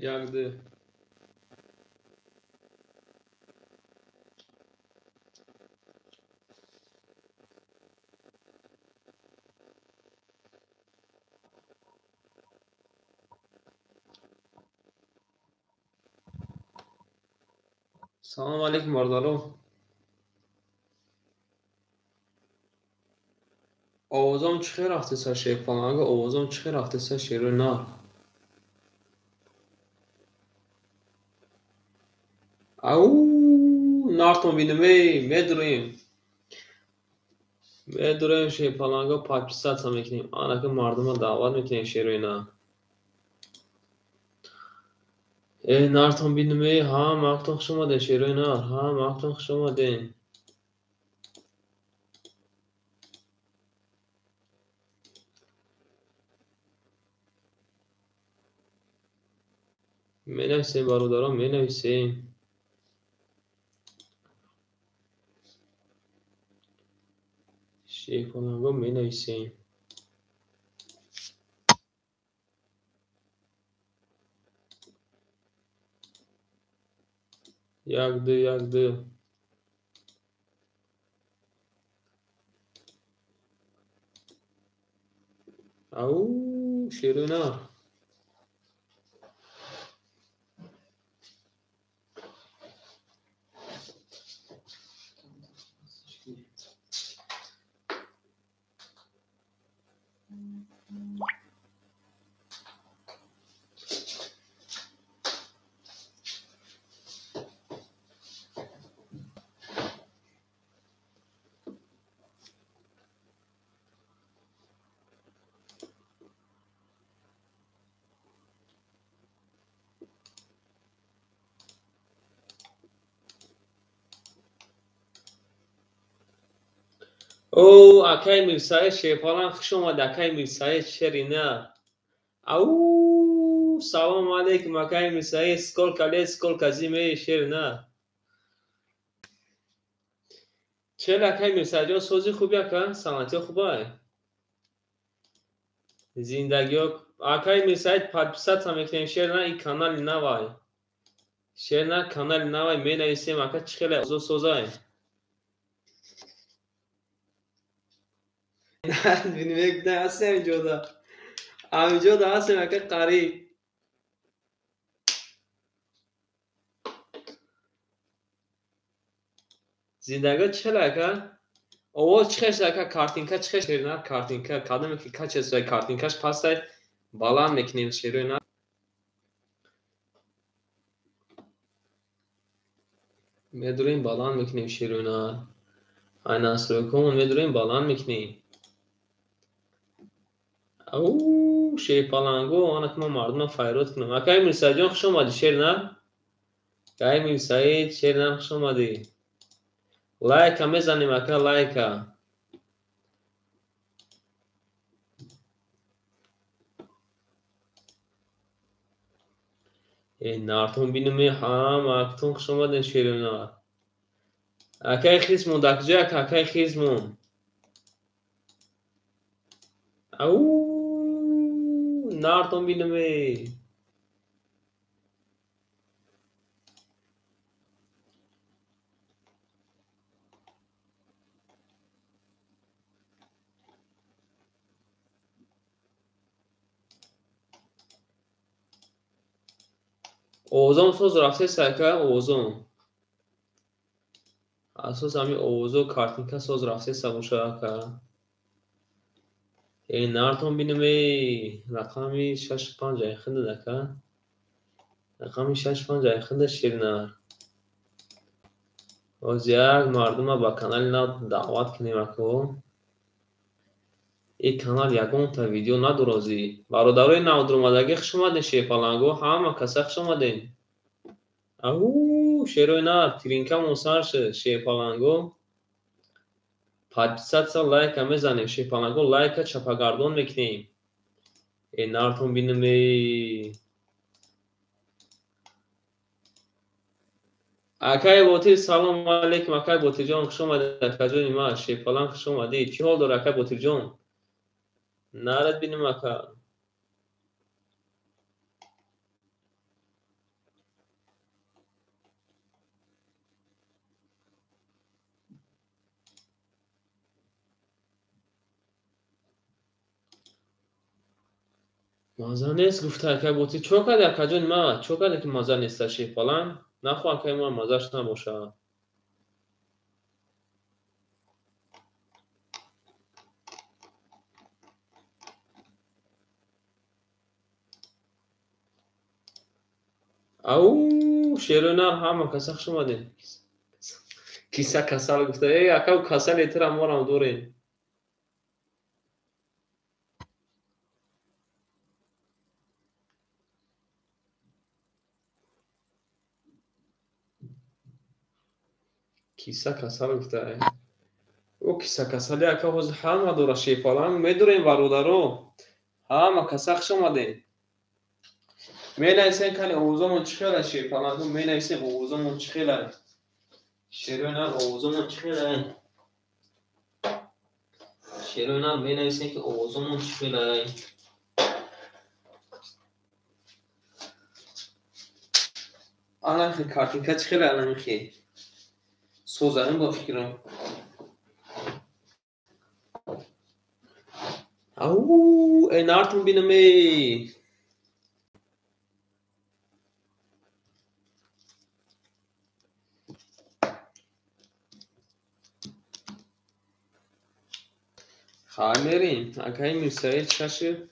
Як ду. Салом алейкум, бародаро. Овозам чӣ хел рафтеса, шерпаланга? Овозам чӣ хел рафтеса, шерои нар? Ау, нартон бинем, медуроем. Медуроем, шерпаланга, подписаться мекунем. Анака мардума даъват мекунем, шерои нар. Э, нартон бинем, ҳа, мактон хуш омадем, шерои нар. Ҳа, мактон хуш омадем. Менависем, бародарон, менависем. Шерпаланго, менависем. Як ду, як ду. Ау, шерои нар. О, акай Мирсаид, шерпалан, хуш омад, акай Мирсаид, шери нар. Ау, салом алейкум, акай Мирсаид, сколько лет, сколько зим, эй, шери нар. Чел, акай Мирсаидҷон, сози хуби, ака? Саломатиё хубай? Зиндагиё. Акай Мирсаид, подписаться мекунем, шер нар, и канали навай. Шер нар, канали навай, менависем, ака, чӣ хеле созай? Ҳастем ҷода. Ҳамиҷода ҳастем, ака, қариб. Зиндагиё чӣ хеле, ака? Овоз чӣ хел шуд, ака? Картинка чӣ хел, шери нар? Картинка кадоме ки качествои картинкаш пастай, баланд мекунем, шерои нар. Медурем, баланд мекунем, шерои нар. Ай настройкамон медурем, баланд мекунем. Ау, шерпаланго, анак ма мардума файрод кунам. Акай Мирсаидҷон, хуш омадӣ, шер нар. Акай Мирсаид, шер нар, хуш омадӣ. Лайка мезанем, ака, лайка. Э, нартон бинем, ҳа, мактон хуш омадем, шери нар. Акай Хизмон, дар куҷо, ака, акай Хизмон? Ау, нартон бинем. Овозам соз рафтест, ака, овозам. Асос ҳами овозо, картинка соз рафтеста боша, ака. Э, нартон бинем, эй, рақами шашу панҷ айхиндад, ака. Рақами шашу панҷ айхинда, шери нар. Боз як мардума ба канали нав даъват кунем, ако. Ин канал ягонта видео надорозӣ. Бародарои навдуромадагӣ, хуш омадем, шерпаланго, ҳама каса хуш омадем. Ау, шерои нар, тиринкамон сар шуд, шерпаланго. Подписаться, лайка мезанем, шерпаланго, лайка чапагардон мекунем. Э, нартон бинем, эй. Акай Ботир, салом алейкум, акай Ботирҷон, хуш омадед, акаҷони ман, шерпаланг, хуш омадӣ. Чӣ ҳол дорӣ, акай Ботирҷон? Нарад бинем, ака. Маза нест гуфта акай боти. Чо карди акаҷони ма? Чо карди ки маза неста шерпаланг? Нахоҳ акай ма мазаш набошад. Ау, шерои нар ҳама каса хуш омадед. Киса касал гуфта. Э, ака касали тира морам дорем. Киса касал гуфта. О, киса касали ака ҳозир ҳама дора шерпаланг медорем бародаро. Ҳама каса хуш омадед. Менависем кани овозамон чӣ хела шерпалангу, менависем овозамон чӣ хела. Шерои нар овозамон чӣ хела. Шерои нар менависем ки овозамон чӣ хела. Анахи картинка чӣ хела анахи. Созаем бо фикрам. Ау, э нартон бинаме. Хай мерем. Акаи Мирсаид 6-5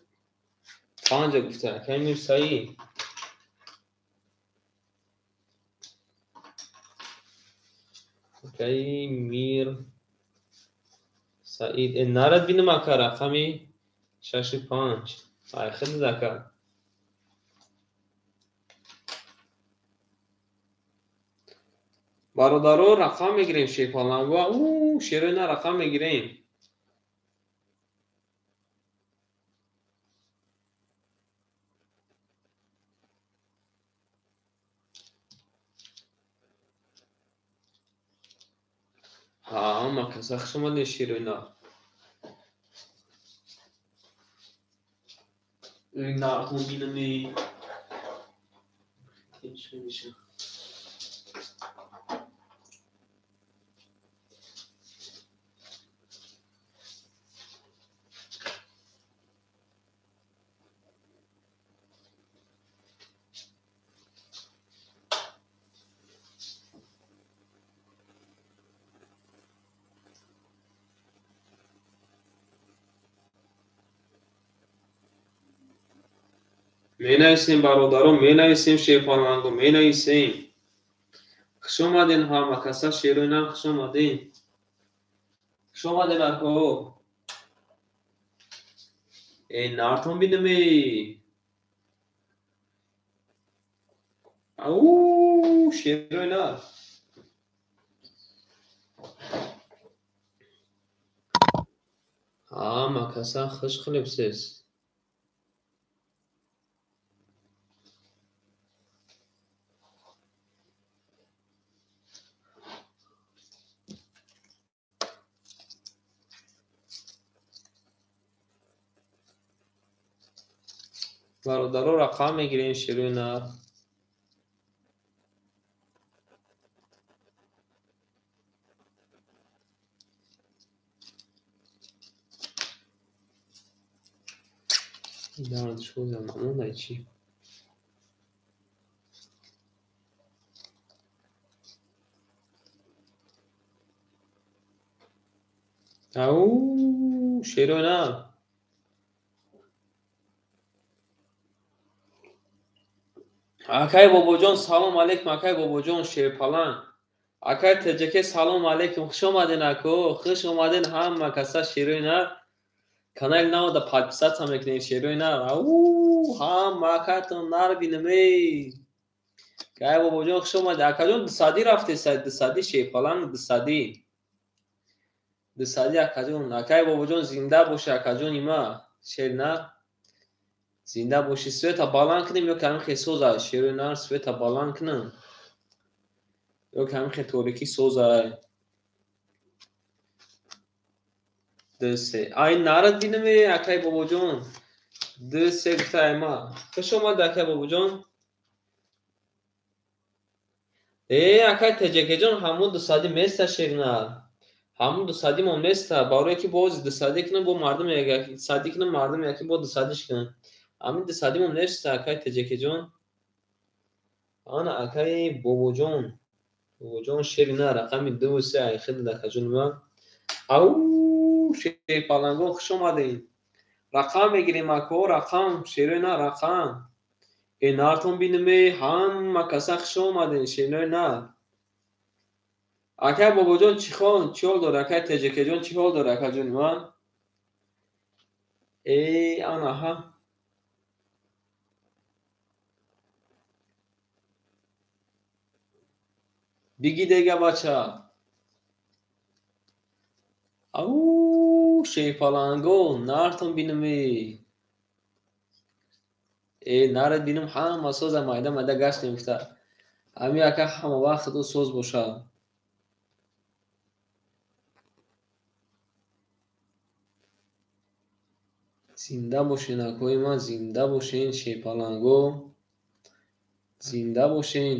гуфта. Акаи Мирсаид. Акаи Мир Саид. Э нарад бинам ака рақами 6-5. Ай хидмат ака. Бародаро рақам мегирем шерпалангу. У, шерои на рақам мегирем. Ҳама каса хуш омадед шерои нар. Нартон бинаме. Чӣ мешавад? Менависем бародарон, менависем шерпалангу, менависем. Хуш омаден ҳама каса шерои нар хуш омаден. Хуш омаден ако. Э нартон бинаме. Ау, шерои нар. Ҳама каса хуш қилибсиз. Бародаро рақам мегирем шерои нар. Дардшоза намондай чӣ? Ау, шерои нар. Акай бобоҷон салом алейкум, акай бобоҷон шерпаланг. Акай ТJK салом алейкум, хуш омаден ако, хуш омаден ҳама каса шерои нар. Канали навода подписаться мекунем шерои нар. Ау, ҳама акатон нар бинаме. Акай бобоҷон хуш омадед. Акаҷон 200 рафтеса, 200 шерпаланг 200. 200 акаҷон. Акай бобоҷон зинда боши акаҷони ма, шер нар. Зинда боши. Света баланд кунем ё ками хе соза шерои нар света баланд кунем. Ё ками хе торикӣ соза. 2 3. Ай нарад бинаме акай бобоҷон. 2 3 гуфта ай ма. Хуш омад акай бобоҷон. Э акай ТJK-ҷон ҳамун 200 места шернар. Ҳамун 200 мон места. Барое ки боз 200 кунам бо мардум яки 100 кунам мардум яки бо 200 кунам. Ҳамин дусадимон нест, акай Теҷекиҷон. Ана акаи Бобоҷон. Бобоҷон шери на рақами 2 3 айхид дакаҷони ман. Ау, шерпалангон хуш омадед. Рақам мегирем ако, рақам, шерои на рақам. Э нартон бинаме, ҳама каса хуш омадед, шерои на. Акай Бобоҷон чӣ хон, чӣ ҳол дорад? Акай Теҷекиҷон чӣ ҳол дорад, акаҷони ман? Э, анаҳа. Биги дега бача. Ау, шерпаланго, нартон бинаме. Э, нарад бинам, ҳама соза майда майда гаштем гуфта. Ҳами ака ҳама вақт ӯ соз бошад. Зинда бошен, акои ман, зинда бошен, шерпаланго. Зинда бошен.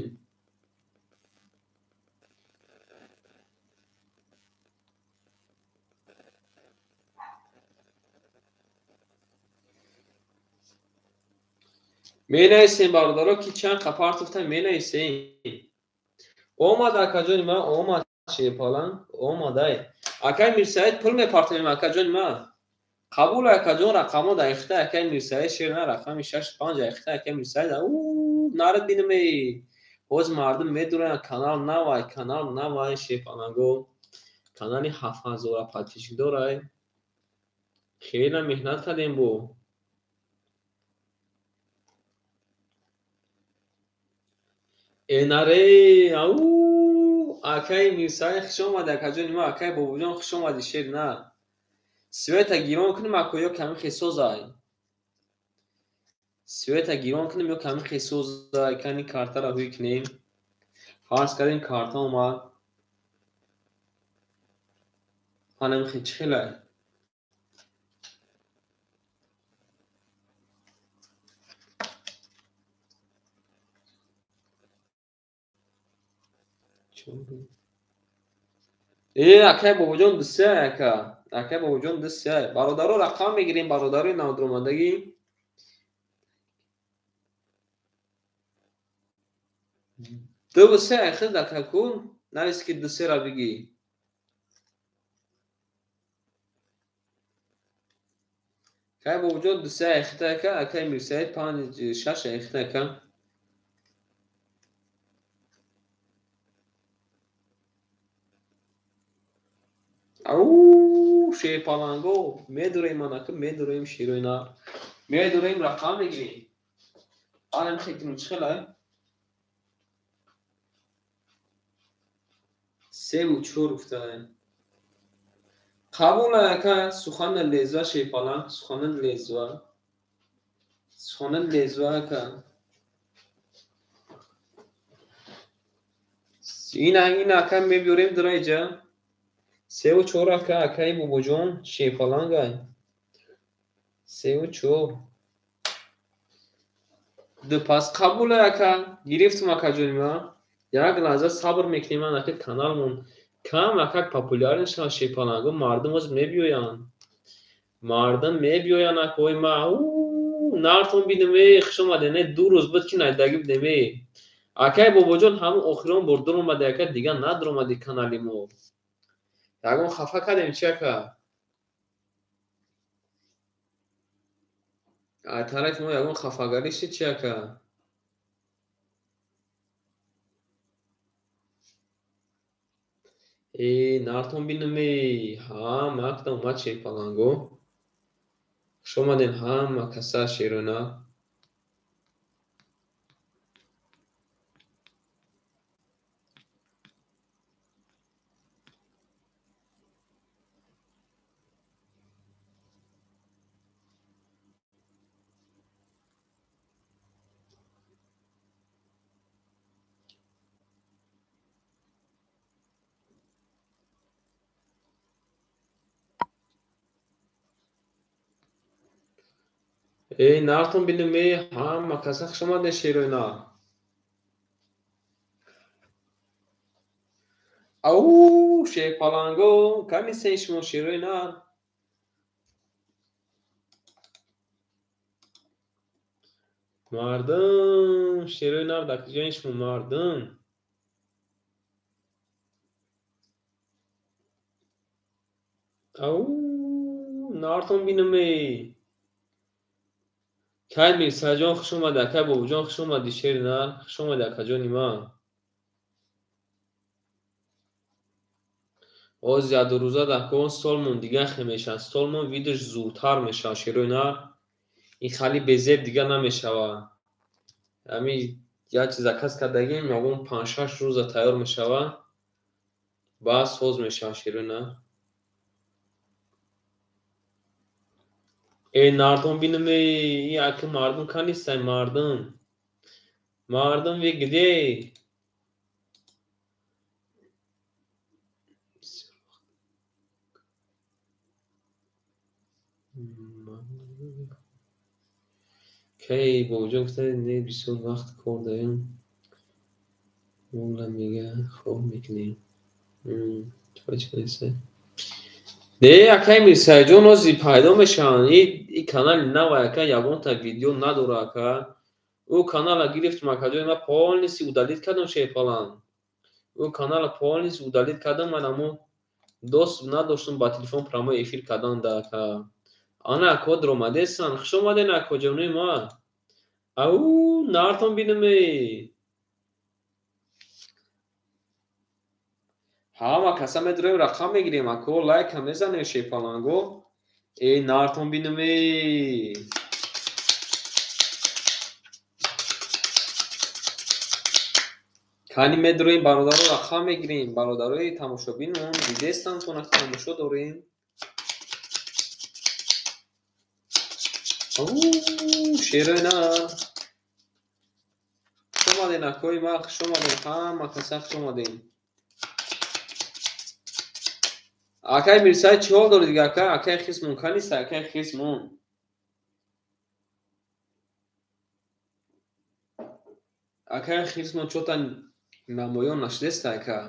Менависем бародаро, ки чанд қапар туфта менависем. Омад акаҷони ман, омад шерпаланг, омадай. Акай Мирсаид пул мепартоем акаҷони ман. Қабул акаҷон, рақамҳо дар ихта акай Мирсаид шер на рақами 6 5 ихта акай Мирсаид. У, нарад бинаме. Боз мардум медуранд, канал навай, канал навай шерпаланго. Канали 7000 подписчик дорай. Хеле меҳнат кардем бо. Энаре, ау, акай Мирсаид хуш омадӣ, акаҷони ман, акай Бобоҷон хуш омадӣ, шер на. Света гирон кунем ако ё ками хесозай. Света гирон кунем ё ками хесозай, кани картара ҳуй кунем. Фарз кардем карта омад. Ҳанам хе чӣ хелай? Э, акай Бобоҷон 2 3 ака. Акай Бобоҷон 2 3. Бародаро рақам мегирем, бародарои навдуромадагӣ. 2 3 айхид ака ку, навис ки 2 3-ра бигӣ. Акай Бобоҷон 2 3 айхид ака, акай Мирсаид 5 6 айхид ака. Ау, шерпаланго, медурем анака, медурем шерои нар. Медурем рақам мегирем. Анам хекунем чӣ хелай? 3 4 гуфтаем. Қабул ака, сухана лезва шерпаланг, сухана лезва. Сухана лезва ака. Ина ина ака мебиёрем дора иҷа. 3 4 ака, акаи Бобоҷон шерпалангай. 3 4. Ду пас қабул ака, гирифтум акаҷони ман. Як лаҳза сабр мекунем, ака каналмон кам акак популярен шавад шерпаланго, мардум боз мебиёянд. Мардум мебиёянд акои ман. У, нартон бинем, э, хуш омадед, не 2 рӯз буд ки надидагӣ будем, э. Акаи Бобоҷон ҳамун охирон бор дуромади, ака дигар надуромади канали мо. Ягон хафа кардем чи ака? Ай тарафи мо ягон хафагарӣ шид чи ака? Э, нартон бинаме, ҳама акта омад шерпаланго. Хуш омадем ҳама каса шерона. Эй, нартон бинем, эй, ҳама каса хуш омадед шероина. Ау, шерпаланго, камисен шумо шерои нар. Мардум, шерои нар дар куҷои шумо мардум? Ау, нартон бинам эй. Кай Мирсаидҷон хуш омадӣ, акай Бобоҷон хуш омадӣ, шери нар, хуш омадӣ акаҷони ман. Оз яду рӯза дар кон столмон дига хе мешавад. Столмон видаш зудтар мешавад, шерои нар. Ин хали безеб дига намешавад. Ҳамин як чиз заказ кардагим, ягон 5-6 рӯза тайёр мешавад. Баъд соз мешавад, шерои нар. Эй нардон бинам эй, ин аки мардум ка нистай мардум. Мардум вы где? Кай Бобоҷон гуфта не бисёр вақт кор дарем. Мулла мега хоб мекунем. Чӣ? Не, акай Мирсаидҷон ози пайдо мешаванд. И канали нав ака ягонта видео надора ака. Ӯ канала гирифтум акаҷони ман полностью удалить кардам шерпалан. Ӯ канала полностью удалить кардам, ман амо доступ надоштам ба телефон прямой эфир кардан да ака. Ана ако даромадесан. Хуш омаден акоҷонои ман. Ау, нартон бинам эй. Ҳама каса медроем рақам мегирем ако, лайка мезанем шерпаланго. Эй, нартон бинам эй. Кани медроем бародаро рақам мегирем. Бародарои тамошобинмон дидестан тона тамошо дорем. Ау, шерои нар. Хуш омаден акои ман, хуш омаден, ҳама каса хуш омаден. Акай Мирсаид чӣ ҳол дорӣ дига ака? Акай хисмон ка нест, акай хисмон. Акай хисмон чота намоён нашудест ака.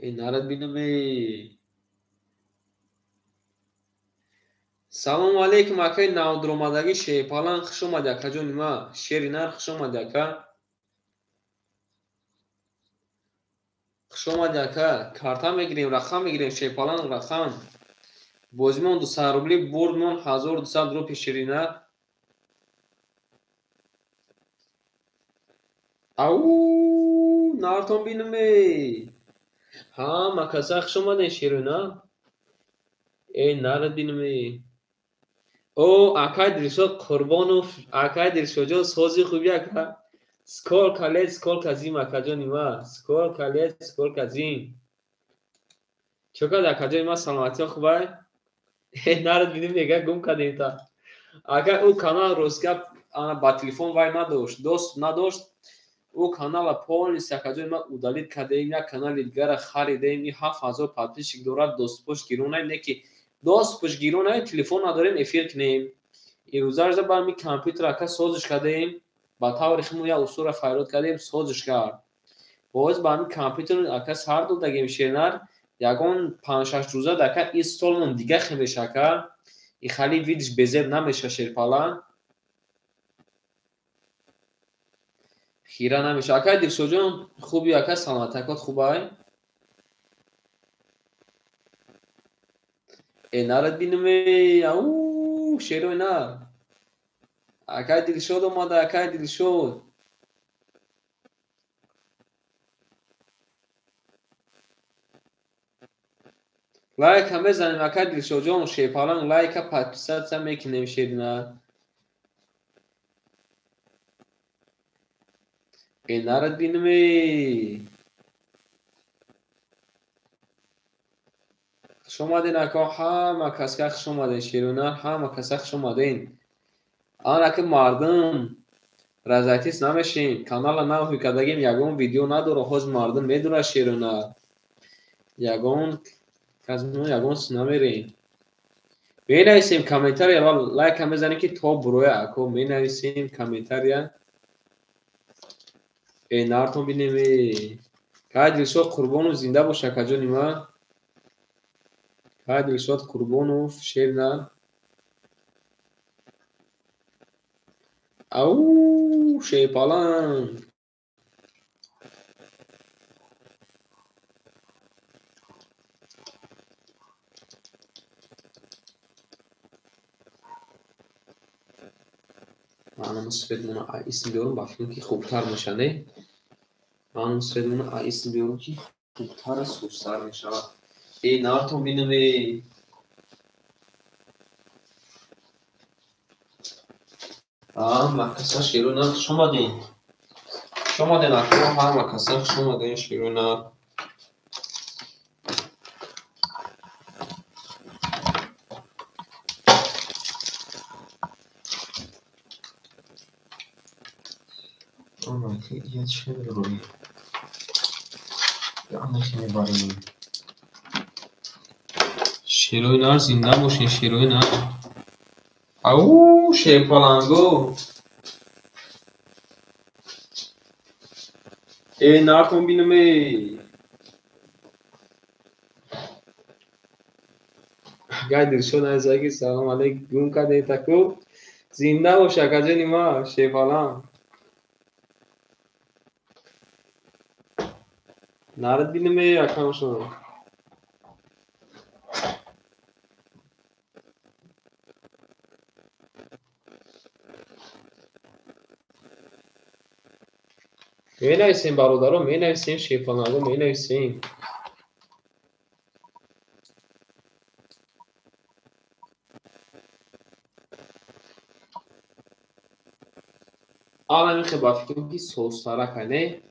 Э, нарад бинам эй. Салому алейкум акай навдуромадагӣ шерпалан, хуш омадӣ акаҷони ман. Шери нар хуш омадӣ ака. Хуш омадӣ ака. Карта мегирем, рақам мегирем, шерпалан рақам. Бозимон 200 рубли, бурдмон 1200 рупи шери нар. Ау, нартон бинам эй. Ҳама каса хуш омаден шери нар. Эй, нарад бинам эй. О, акай Дилшод Қурбонов, акай Дилшодҷон сози хуби ака. Сколько лет, сколько зим, акаҷони ман. Сколько лет, сколько зим. Чо кард акаҷони ман, саломатиҳо хубай? Э, нарад бинем мега гум кардем та. Ака ӯ канал ростгап ана ба телефон вай надошт, доступ надошт. Ӯ канала полностью акаҷони ман удалить кардаем, як канали дигара харидаем, и 7000 подписчик дорад, доступош гирон не ки доступш гирон не, телефон надорем эфир кунем. Ирӯзажда ба ми компютер ака созиш кардаем, ба таври химон як усулра файрод кардем, созиш кард. Боз ба ҳамин компютер ака сар додагем шернар, ягон 5-6 рӯза ака ин столмон дига хе меша ака. И хали видиш безеб намеша шерпала. Хира намеша. Акай Дилшодҷон хуби ака, саломатакот хубай? Э, нарад бинам эй, ау, шерои нар. Акай Дилшод омада, акай Дилшод. Лайка мезанем акай Дилшодҷон, шерпалан лайка подписаться мекунем шерина. Э, нарад бинам эй. Хуш омаден ака, ҳама каска хуш омаден шерона, ҳама каса хуш омаден. Ана ки мардум разойтись намешем, канала нав кардагем, ягон видео надора, ҳоз мардум медора шерона. Ягон казмо ягон с намерем. Менависем комментария ва лайка мезанем ки то буроя ако менависем комментария. Э, нартон бинем эй. Кай Дилшод Қурбонов зинда бош акаҷони ман. Кай Дилшод Қурбонов шерна. Ау, шерпаланг. Манам свет мона исм биёрам, ба фикрам ки хубтар меша, не? Манам свет мона исм биёрам ки хубтар сустар мешавад. Э, нартон бинам, э. Ҳама каса шерои нар хуш омадем. Хуш омадем, ака, ҳама каса хуш омадем, шерои нар. Я чӣ рӯи? Анахи мебарем. Шерои нар зинда бошен, шерои нар. Ау, шерпаланго. Э, нартон бинам, э. Акай Дилшод Айзаки, салом алейк, гум кардед таку. Зинда бош, акаҷони ма, шерпаланг. Нарад бинам, э, акамшон. Менависем, бародаро, менависем, шерпаланго, менависем. Ала мехе ба фикрам ки созтарак, не?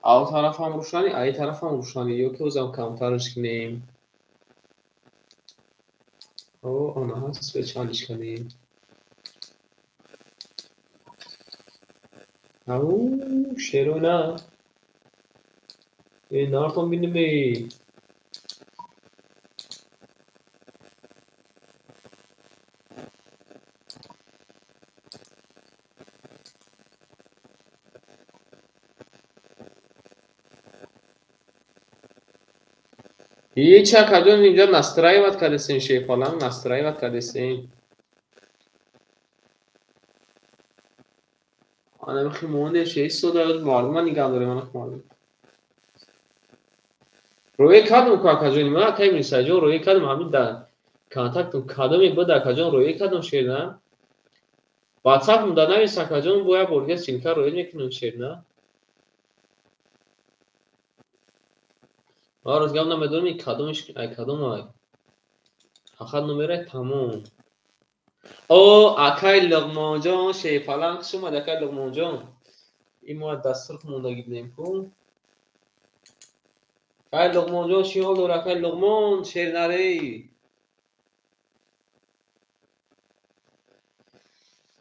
Ав тарафам рӯшанӣ, ай тарафам рӯшанӣ, ё ки озам камтараш кунем. О, ана ҳаст, свет чандиш кардем. Ау, шерои нар. Э, нартон бинам, э. Ҳеч акаҷон инҷо настраивать кардесен, шерпаланг, настраивать кардесен. Ана михи монде шеистода мардума нигаҳ дорем, ана мардум. Рӯе кардам ку, акаҷони ман, акаи Мирсаидҷон, рӯе кардам ҳамин дар контактам кадоме буд, акаҷон, рӯе кардам шер, на? Ватсапам да навис, акаҷон, бо як бор дига ссылка рӯе мекунам, шер, на? Ман рост гап намедонам ин кадомиш, ай кадом ай. Фақат номерай тамом. О, акай Луқмонҷон, шерпаланг, хуш омад, акай Луқмонҷон. Ин мо дастурх мондагӣ будем ку. Акай Луқмонҷон, чӣ ҳол дор, акай Луқмон, шернарей?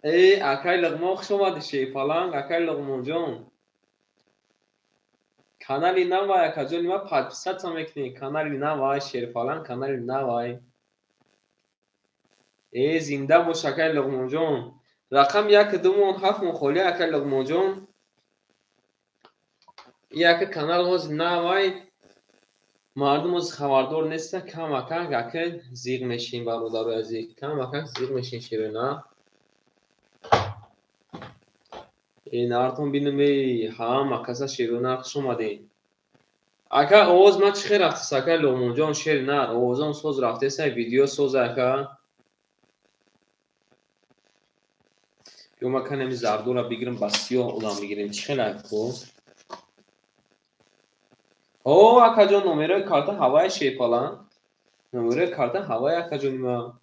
Э, акай Луқмон, хуш омадӣ, шерпаланг, акай Луқмонҷон. Канали навай, акаҷони ма, подписаться мекунед. Канали навай, шерпаланг, канали навай. Э, зинда бош, акай Луқмонҷон. Рақам як думон ҳафтмон холӣ, акай Луқмонҷон. Яка канал ҳозир навай, мардум ҳозир хабардор неста, камакак ака зиғ мешин, бародарои азиз, камакак зиғ мешин, шерои нар. Э, нартон бинам, э, ҳама каса шерои нар хуш омадед. Ака, овоз ман чӣ хел рафтест, акай Луқмонҷон, шери нар, овозам соз рафтест, видео соз, ака? Ё ман канеми зардура бигирам, ба сиёҳ одам бигирем, чӣ хел ку? О, акаҷон, номерои карта ҳавай, шерпаланг. Номерои карта ҳавай, акаҷони ман.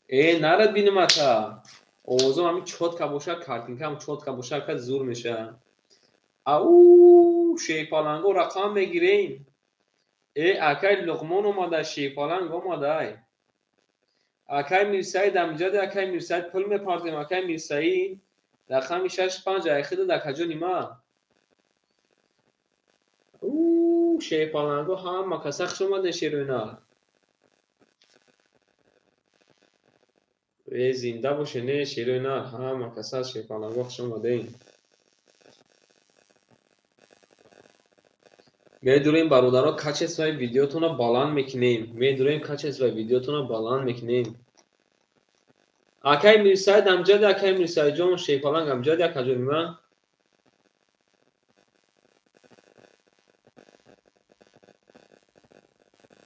Э, нарад бинам, ака. Овозам ҳамин чётко бошад, картинкам чётко бошад, ака, зур мешавад. Ау, шерпаланго, рақам мегирем. Э, акай Луқмон омада, шерпаланг омадай. Акай Мирсаид амҷаде, акай Мирсаид, пул мепартем, акай Мирсаид. Рақами шаш панҷ айхидад, акаҷони ман. У, шерпаланго, ҳама каса хуш омадед, шерои нар. Э, зинда бошед, не, шерои нар, ҳама каса шерпаланго хуш омадед. Медурем, бародаро, качествои видеотонро баланд мекунем. Медурем, качествои видеотонро баланд мекунем. Акай Мирсаид амҷади, акай Мирсаидҷон, Шерпаланг амҷади, акаҷони ман.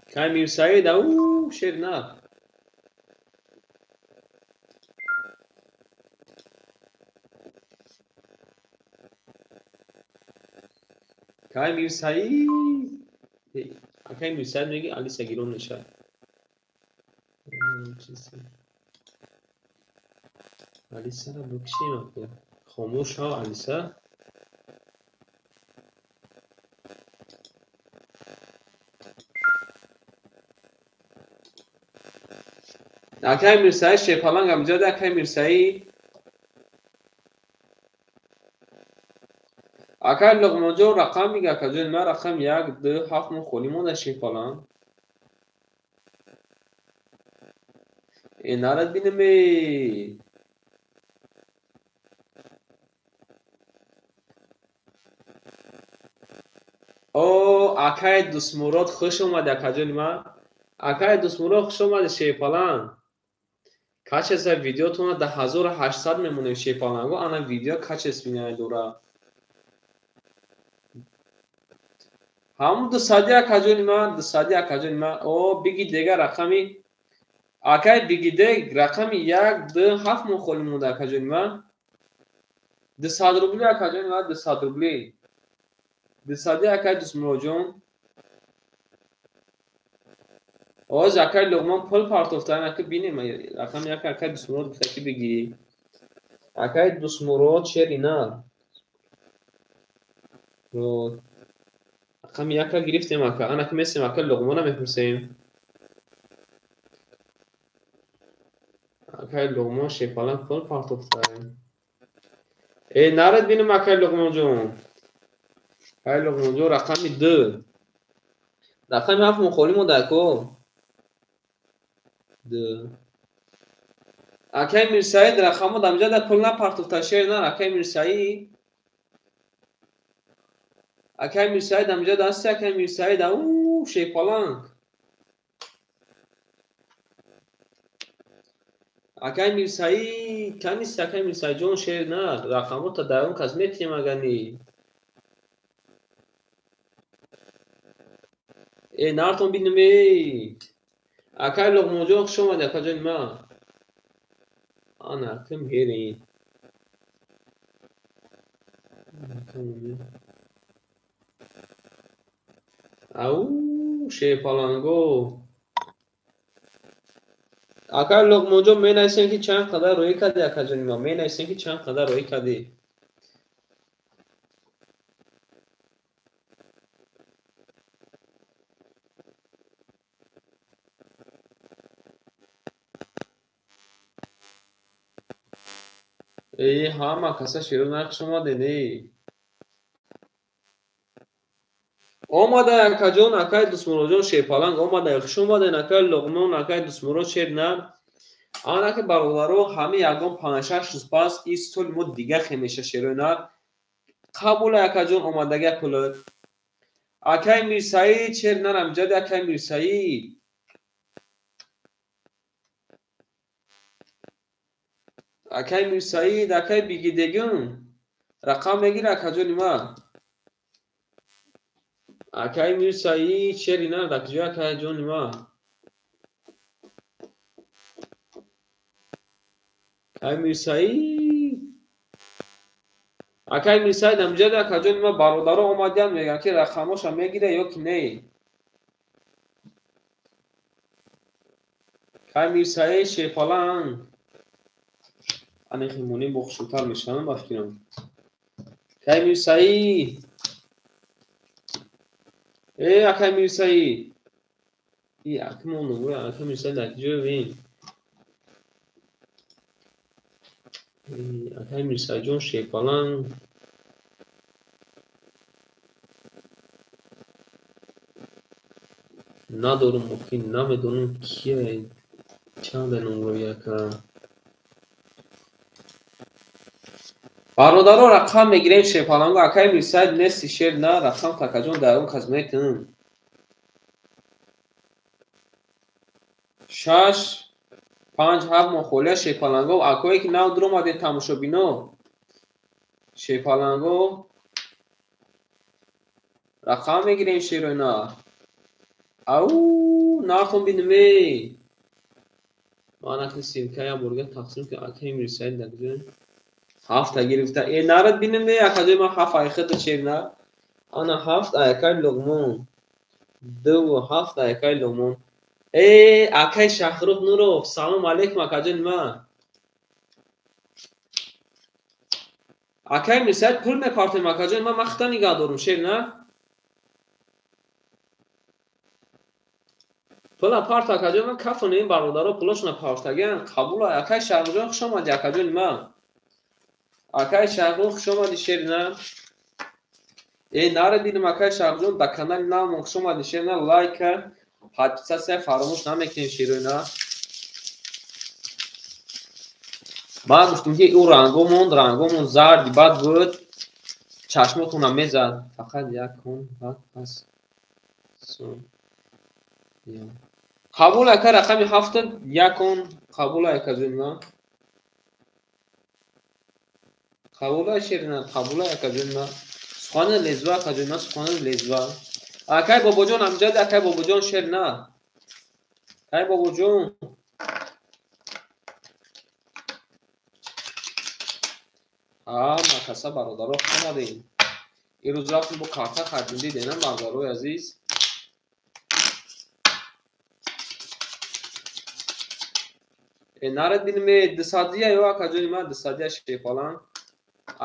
Акай Мирсаид, ау, шер на. Акай Мирсаид. Акай Мирсаид меги Алиса гирон мешавад. Алисаро бикшем ака. Хомӯш шав, Алиса. Акай Мирсаид Шерпаланг амҷади, акай Мирсаид. Акай Луқмонҷон рақам мега, акаҷон, ман рақам 1, 2, 7 мо холӣ монда Шерпаланг. Нарад бинаме. О, акай Дустмурод хуш омади, акаҷони ман. Акай Дустмурод хуш омади, Шерпаланг. Качество видеотона да 1800 мемонем Шерпалангу, ана видео качество дора. Ҳамун 200 акаҷони ман, 200 акаҷони ман. О, биги дега рақами акай бигиде рақами 1, 2, 7 мо холӣ монда акаҷони ман. 200 рубли акаҷони ман, 200 рубли. 200 акай Дустмуродҷон. Оз акай Луқмон пул партофта, ака бинем рақами 1 акай Дустмурод гуфта ки биги. Акай Дустмурод шери на. Рақами 1 гирифтем ака. Ана ки месем ака Луқмона мепурсем. Акай Луқмон Шерпаланг пул партофта. Нарад бинем акай Луқмонҷон. Акай Луқмонҷон рақами 2. Рақами 7 мо холӣ монда ако. 2. Акай Мирсаид рақамо дамҷа да пул напартофта шер на акай Мирсаид. Акай Мирсаид амҷа дасти, акай Мирсаид, ау, Шерпаланг. Акай Мирсаид, канист акай Мирсаидҷон шер на, рақамота дар он кас метиҳем агани. Нартон бинем, эй. Акай Луқмонҷон хуш омади, акаҷони ман. Ана, акам герин. Ау, Шерпаланго. Акай Луқмонҷон менависем ки чанд қадар рӯй кардӣ, акаҷони ман. Менависем ки чанд қадар рӯй кардӣ. Ҳама каса шеру нақш омадед, эй. Омада акаҷон, акай Дустмуродҷон Шерпаланг омада. Хуш омадед акай Луқмон, акай Дустмурод шер на. Ана ки бародаро ҳами ягон 5-6 рӯз пас ин соли мо дига хемеша шерои нар. Қабула акаҷон омадага пулат. Акай Мирсаид шер нар амҷади, акай Мирсаид. Акай Мирсаид, акай бигидегун. Рақам мегир акаҷони ман. Акай Мирсаид шери нар дар куҷо акаҷони ман? Акай Мирсаид. Акай Мирсаид амҷади, акаҷони ман бародаро омадиянд, мегӯянд ки рақамоша мегира ё ки не. Акай Мирсаид Шерпаланг. Ана химонӣ бо хушрӯтар мешаванд ба фикрам. Акай Мирсаид. Акай Мирсаид. Акмон номро акай Мирсаид дар куҷо бин? Акай Мирсаидҷон Шерпаланг. Надорум охи, намедонам кие чанд номрои ака. Бародаро рақам мегирем Шерпалангу, акай Мирсаид нести шер на, рақам такаҷон дар он кас метиҳам. 6 5 7 моҳ холия шерпаланго. Акое ки нав дуромадед тамошобино. Шерпаланго рақам мегирем шероина. Ау, нархон бинем. Ман акли силкая бурга тақсим ки акаи Мирсаид дагҷон. 7 гирифта. Э нарад бинем акаҷои ман 7 айхида шерна. Ана 7 акаи Луғмон. 2 7 акаи Луғмон. Э акаи Шаҳрух Нуров, салом алейкум акаҷони ман. Акаи Мирсаид пул мепартем акаҷони ман, ман хита нигаҳ дорум шерна. Пула парт акаҷон ман кафоне ин бародаро пулошона партаган қабул. Акаи Шаҳруҷон хуш омадӣ акаҷони ман. Акаи Шаҳрух хуш омадӣ шерна. Э нара дидим акаи Шаҳруҷон да канали навмон хуш омадӣ шерна. Лайка, подписатсия фаромӯш намекунем шероина. Ман гуфтам ки ӯ рангомон зарди бад буд, чашмотонам мезад. Фақат як кун бад пас. Қабул ака рақами 7 якон қабул ака ҷонма. Қабул шерина, қабул ака ҷонма. Сухани лезва ака ҷонма, сухани лезва. Акай бобоҷон амҷад, акай бобоҷон шерина. Акай бобоҷон. Ҳама каса бародаро хуш омадед. Ирӯз рафтем бо карта харидем, дидем бародарои азиз. Нарад бинем дусадия ё акаҷони ман дусадия шерпаланг.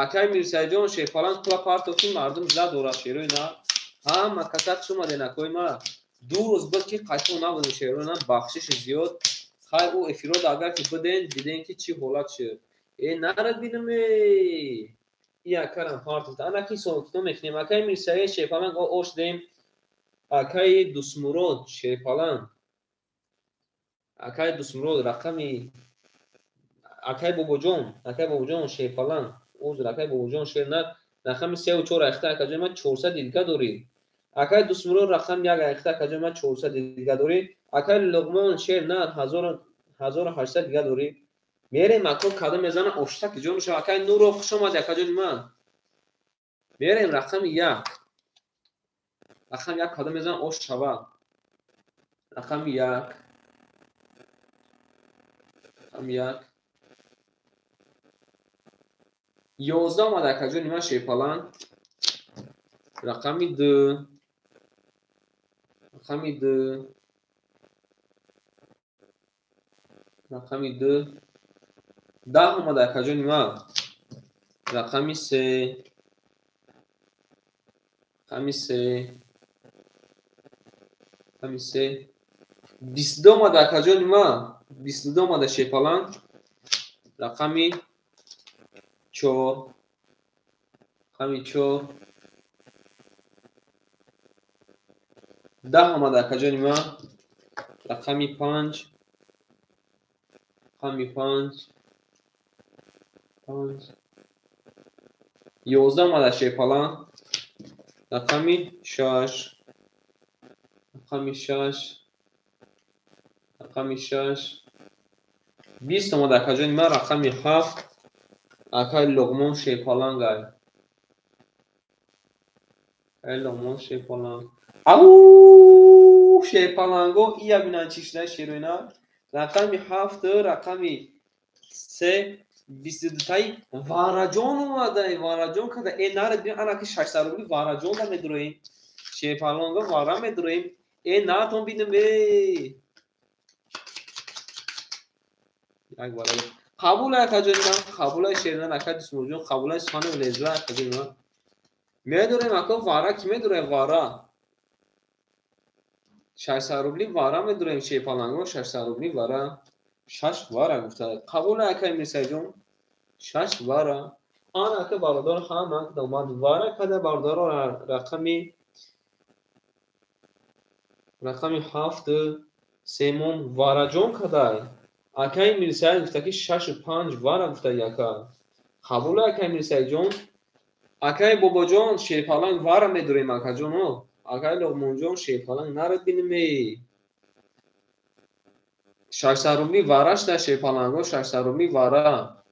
Акаи Мирсаидҷон шерпаланг пула партофти мардум зад дорад шерои на. Ҳама каса хуш омадед акои ман. 2 рӯз буд ки қайтон набудем шерои на, бахшиши зиёд. Хайр ӯ эфирод агар ки биден, дидем ки чӣ ҳолат шуд. Нарад бинем и акарам партофт. Ана ки ҳисоб мекунем. Акаи Мирсаид шерпаланг ош дем. Акаи Дусмурод шерпаланг. Акаи Дусмурод рақами акаи бобоҷон шерпаланг. Узр акаи бобоҷон шерна рақами 3 ва 4 айхта акаҷои ман 400 дилга дорӣ. Акаи Дусмурод рақами 1 айхта акаҷои ман 400 дилга дорӣ. Акаи Луғмон шерна 1800 дилга дорӣ. Мерем ако кадом мезана оштак ҷон шава. Акаи Нуров хуш омадӣ акаҷони ман. Мерем рақами 1. Рақами 1 кадом мезана ош шава. Рақами 1. Рақами 1. 11 омад акаҷони ман шерпаланг. Рақами 2. Рақами 2. Рақами 2. 10 омад акаҷони ман. Рақами 3. Рақами 3. Рақами 3. 22 омад акаҷони ман. 22 омада шерпаланг. Рақами 4. Рақами 4. 10 омада акаҷони ман. Рақами 5. Рақами 5. 5. 11 омада шерпаланг. Рақами 6. Рақами 6. Рақами 6. 20 омада акаҷони ман. Рақами 7. Акаи Луғмон шерпаланг ай. Акаи Луғмон шерпаланг. Ау шерпаланго ия бинан чӣ шуда шероина. Рақами 7, рақами 3, 22-таи Вараҷон омада. Вараҷон када. Э нарад бин ана ки 600 рубли Вараҷон да медуроем. Шерпаланго вара медуроем. Э натон бинем э. Як вара. Қабул акаҷони ман, қабул шерина ака Дусмурҷон, қабул сухани лезва акаҷони ман. Медорем ако вара ки медорем вара. 600 рубли вара медорем шерпаланго 600 рубли вара. 6 вара гуфта. Қабул акаи Мирсаидҷон. 6 вара. Ана ака бародар ҳама домад вара када бародаро рақами 7 семон вараҷон кадай. Акаи Мирсаид гуфта ки 6 5 вара гуфта яка. Қабул акаи Мирсаидҷон. Акаи бобоҷон шерпаланг вара медорем акаҷоно. Акаи Луғмонҷон шерпаланг нарад бинем. 600 рубли вара шуда шерпаланго, 600 рубли вара.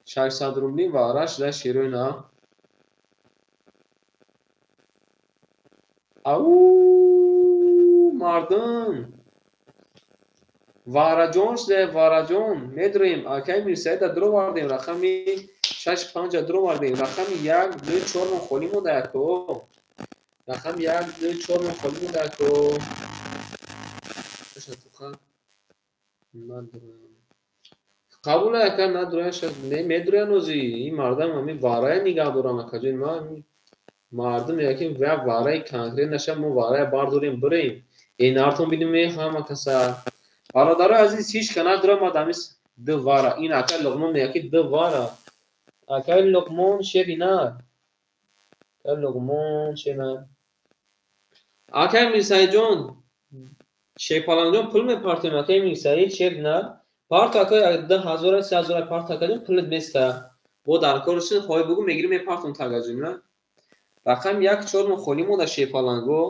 600 рубли вара шуда шерои нар. Ау, мардум. Вараҷон шуда, вараҷон. Медроем, акай Мирсаида дуровардем, рақами 6-5 дуровардем, рақами 1, 2, 4 мон холӣ монда яко. Рақами 1, 2, 4 мон холӣ монда яко. Қабул ака надроян, медроян ози. Ин мардам ҳами варая нигаҳ дорам акаҷон. Ман мардум яки вараи конкрет наша, мо варая бардорем бирем. Энартон бинем ҳама каса. Бародарои азиз, ҳеҷ ка надроям, ман дамис ду вара. Ин акай Луқмон меяки ду вара. Акай Луқмон шери нар. Акай Луқмон шери нар. Акай Мирсаидҷон, Шерпаланҷон пул мепартем, акай Мирсаид шери нар. Парт акай 2000 3000 парт акаҷон пулат места. Бо дар коршин хоҳӣ бугу мегирӣ мепартон тагаҷон на. Рақам 1 4 мо холӣ монда шерпаланго.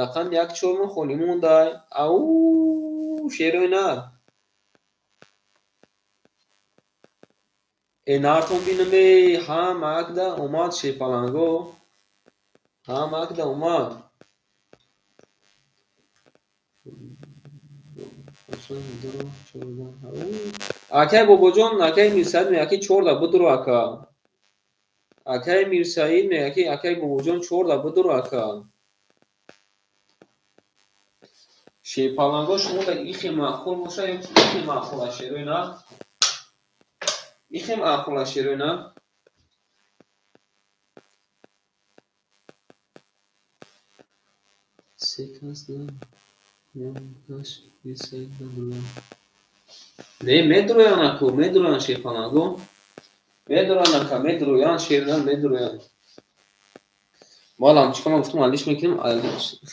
Рақам 1 4 мо холӣ монда. Ау, шерои нар. Энартон бинаме, ҳама акда омад шерпаланго. Ҳама акда омад. Акай Бобоҷон, акай Мирсаид меяки 14 будуро ака. Акай Мирсаид меяки акай Бобоҷон 14 будуро ака. Шерпаланго шумо да ихе маъқул боша ё ихе маъқул аст шерои нар? Ихе маъқул аст шерои нар? Се кас да Не, медроян аку, медроян шерпаланго. Медроян ака, медроян, шернан медроян. Малам чикор гуфтам, алиш мекунем,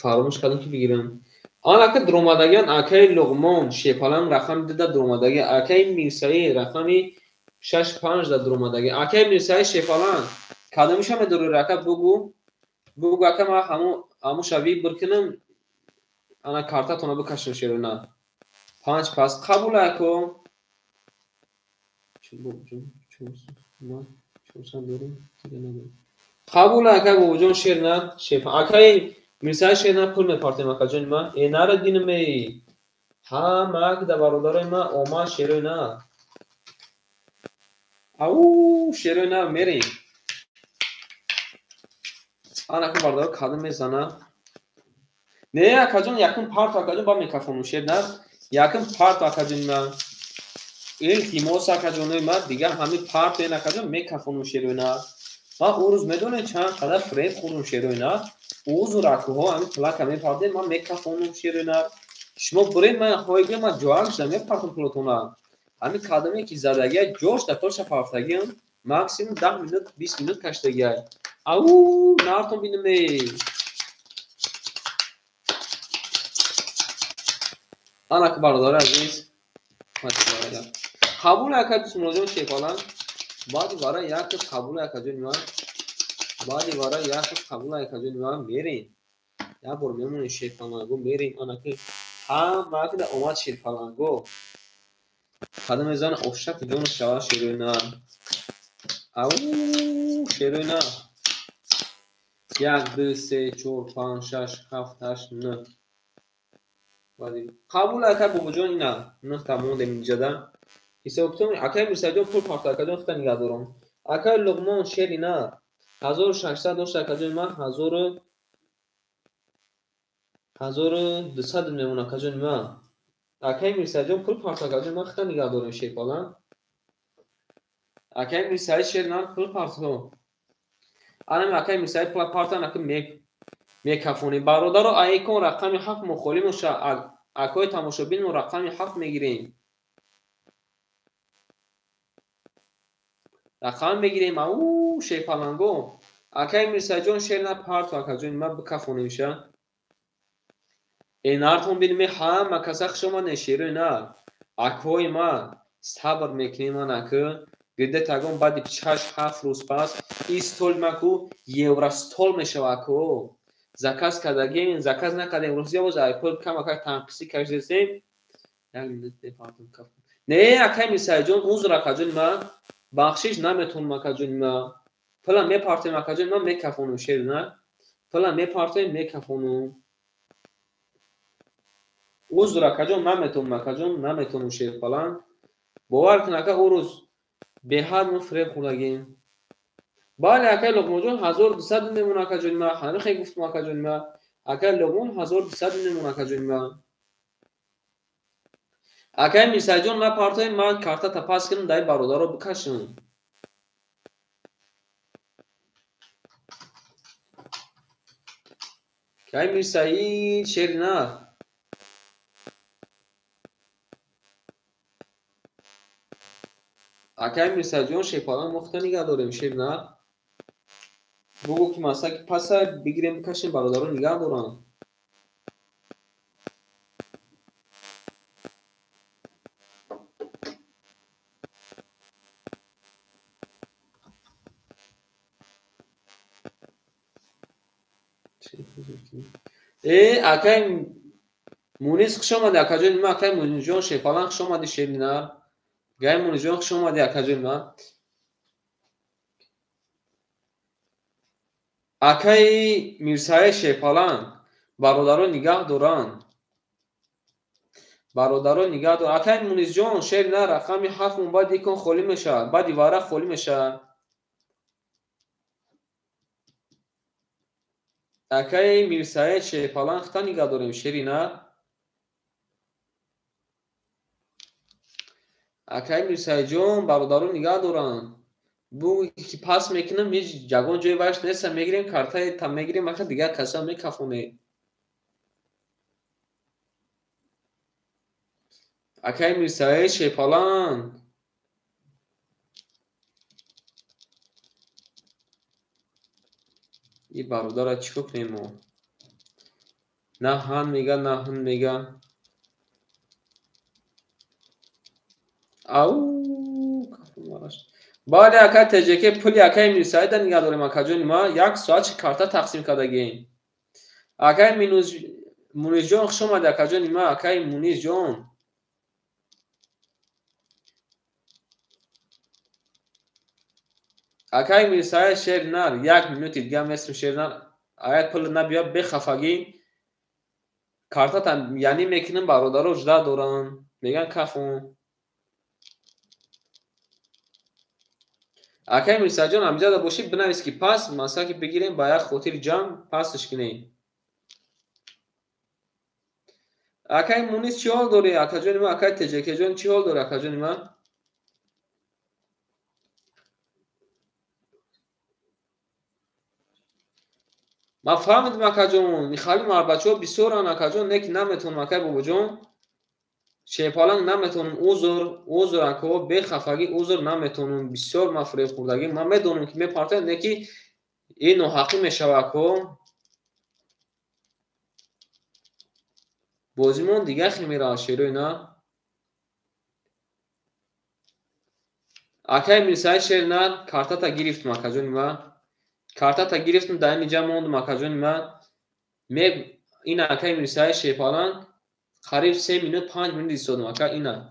фаромӯш кардам ки бигирам. Ан ака дуромадагиан акаи Луқмон шерпаланг рақами 2 да дуромадаги, акаи Мирсаид рақами 6-5 да дуромадаги. Акаи Мирсаид шерпаланг кадомиша медорӣ ака бугу? Бугу ака ман ҳаму шави биркунам, ана картатона бикашам шерона. 5 пас қабул ако. Қабул ака Бобоҷон шерна, шерпа. Акаи Мирсаид шерна пул мепартем акаҷони ман. Э нара динаме. Ҳама ак да бародарои ман омад шерои на. Ау, шерои на мерем. Ана ку бародаро кадом мезана. Не, акаҷон, якум парт акаҷон ба микрофону шерна. Якум парт акаҷони ман. Илтимос акаҷонои ман, дигар ҳами парт ен акаҷон микрофону шерои на. Ман он рӯз медонед чанд қадар фиреб хӯрдум шерои на. Узр акуҳо ҳами плака мепартем, ман микрофону шерои на. Шумо буред, ман хоҳӣ гӯям, ман ҷоак шуда мепартам пулотона. Ҳами кадоме ки задагия ҷош да тоша партагиам, максимум 10 минут, 20 минут каштагия. Ау, нартон бинаме. Ана ки бародари азиз, қабул ака бисмиллоҳҷон шерпаланг. Баъди вара як қабул акаҷони ман. Баъди вара як қабул акаҷони ман мерем. Як бор мемонем шерпаланго, мерем. Ана ки ҳама акда омад шерпаланго. Кадом мезана ошак ҷону шава шерои нар. Ау, шерои нар. 1, 2, 3, 4, 5, 6, 7, 8, 9. Қабул ака Бобоҷон ина 9 та мондем инҷада. Ҳисоб кунем, акай Мирсаидҷон пул парта акаҷон худта нигаҳ дорам. Акай Луқмон шери на 1600 дошт акаҷони ман, 1200 мемон акаҷони ман. Акай Мирсаидҷон пул парта акаҷони ман худта нигаҳ дорам шерпаланг. Акай Мирсаид шери на пул парто. Анам акай Мирсаид пул парта анаки мекафонем. Бародаро, айкон рақами 7 мо холӣ моша. Акои тамошобин мо рақами 7 мегирем. Рақам мегирем. Ау, шерпаланго. Акай Мирсаидҷон шер на парту акаҷони ман бикафонемша. Энартон бинаме ҳама каса хуш омадем шерои на. Акои ман сабр мекунем ман ака. Гирда тагон баъди 6-7 рӯз пас ин столи ман ку евростол мешава ако. Заказ кардагем, заказ накардем. Русия боз ай пул камака танқисӣ кашидесем. Як минут мепартам каф. Не, акай Мирсаидҷон, узр акаҷони ман. Бахшиш наметонам акаҷони ман. Пула мепартем акаҷони ман, мекафонам шер на. Пула мепартем, мекафонам. Узр акаҷон, наметонам акаҷон, наметонам шерпаланг. Бовар кун ака, ӯ рӯз беҳад мо фиреб хӯрдагем. Бале, акай Луқмонҷон, 1200 мемон акаҷони ман. Ҳамин хел гуфтам акаҷони ман. Акай Луқмон 1200 мемон акаҷони ман. Акай Мирсаидҷон, напартоем, ман картата пас кунам, дай бародаро бикашам. Акай Мирсаид, шери на. Акай Мирсаидҷон, шерпаланг мо хута нигаҳ дорем, шер на. Бугӯ ки масалан ки паса бигирем бикашем, бародаро нигаҳ доранд. Акай Мунис хуш омадӣ, акаҷони ман, акай Мунисҷон, шерпаланг хуш омадӣ, шери нар. Гай Мунисҷон хуш омадӣ, акаҷони ман. Акаи Мирсаид шерпаланг, бародаро нигаҳ доранд. Бародаро нигаҳ доранд. Акаи Мунисҷон, шери нар, рақами 7 мон баъд икон холӣ мешавад, баъди варақ холӣ мешавад. Акаи Мирсаид шерпаланг хута нигаҳ дорем, шери нар. Акаи Мирсаидҷон, бародаро нигаҳ доранд. Бугӯ ки пас мекунам, ҳеҷ ягон ҷои вайш неста, мегирем, картаи та мегирем, ака дигар каса мекафонем. Акаи Мирсаид шерпаланг. И бародара чӣ кор кунем мо? На ҳан мега, на ҳун мега. Ау, кафумараш. Бале, акай ТЖК, пули акаи Мирсаида нигаҳ дорем, акаҷони ман. Як соат чи карта тақсим кардагем. Акаи Мунисҷон, хуш омадӣ, акаҷони ман, акаи Мунисҷон. Акаи Мирсаид шер нар, як минути дига местм шер нар. Агар пул набиёд, бехафагӣ. Картата яъне мекунам, бародаро жда доранд. Меган кафон. Акаи Мирсаидҷон, ҳамҷада бошӣ, бинавис ки пас, масалан ки бигирем, ба як хотири ҷамъ пасш кунем. Акаи Мунис чӣ ҳол дорӣ? Акаҷони ман, акаи ТЖКҷон чӣ ҳол дорӣ, акаҷони ман? Ман фаҳмидам, акаҷон, михали марбачаҳо бисёранд, акаҷон, не ки наметавонам, акаи бобоҷон. Шерпаланг наметавонам, узр, узр, акаҳо, бехафагӣ узр наметавонам. Бисёр ман фиреб хӯрдагӣ. Ман медонам ки мепартоям, не ки ин ноҳақӣ мешавад, акаҳо. Бозимон дигар хел меравад, шерои на. Акаи Мирсаид шер нар, картата гирифтам, акаҷони ман. Картата гирифтам, дар ин ҷа мондам, акаҷони ман. Ин акаи Мирсаид шерпаланг қариб 3 минут, 5 минут истодам, ака, ина.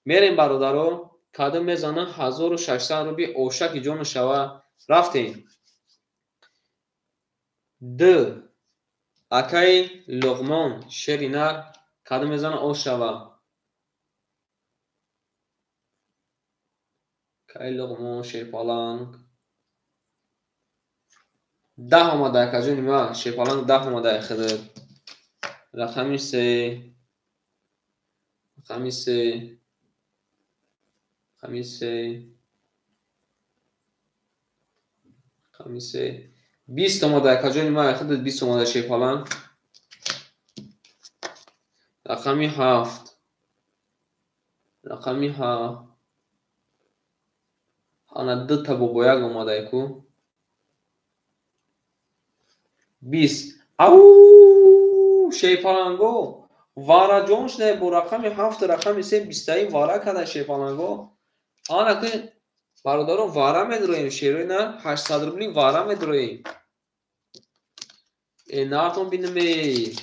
Мерем бародаро, кадом мезанам 1600 рубли ошаки ҷону шава. Рафтем. Д. Акаи Луқмон, шери нар, кадом мезанам ош шава. Акаи Луқмон, шерпаланг. 10 омада, акаҷони ман, шерпаланг 10 омада, хидр. Рақами 3. Рақами 3. Рақами 3. Рақами 3. 20 омада, акаҷони ман, хидр 20 омада, шерпаланг. Рақами 7. Рақами 7. Ана 2 та бобояк омада ку. 20. Ау, шерпаланго. Вараҷон шуда бо рақами 7, рақами 3, 20 вара карда шерпаланго. Ана ки бародарон вара медроем, шерои на 800 рубли вара медроем. Нартон бинаме.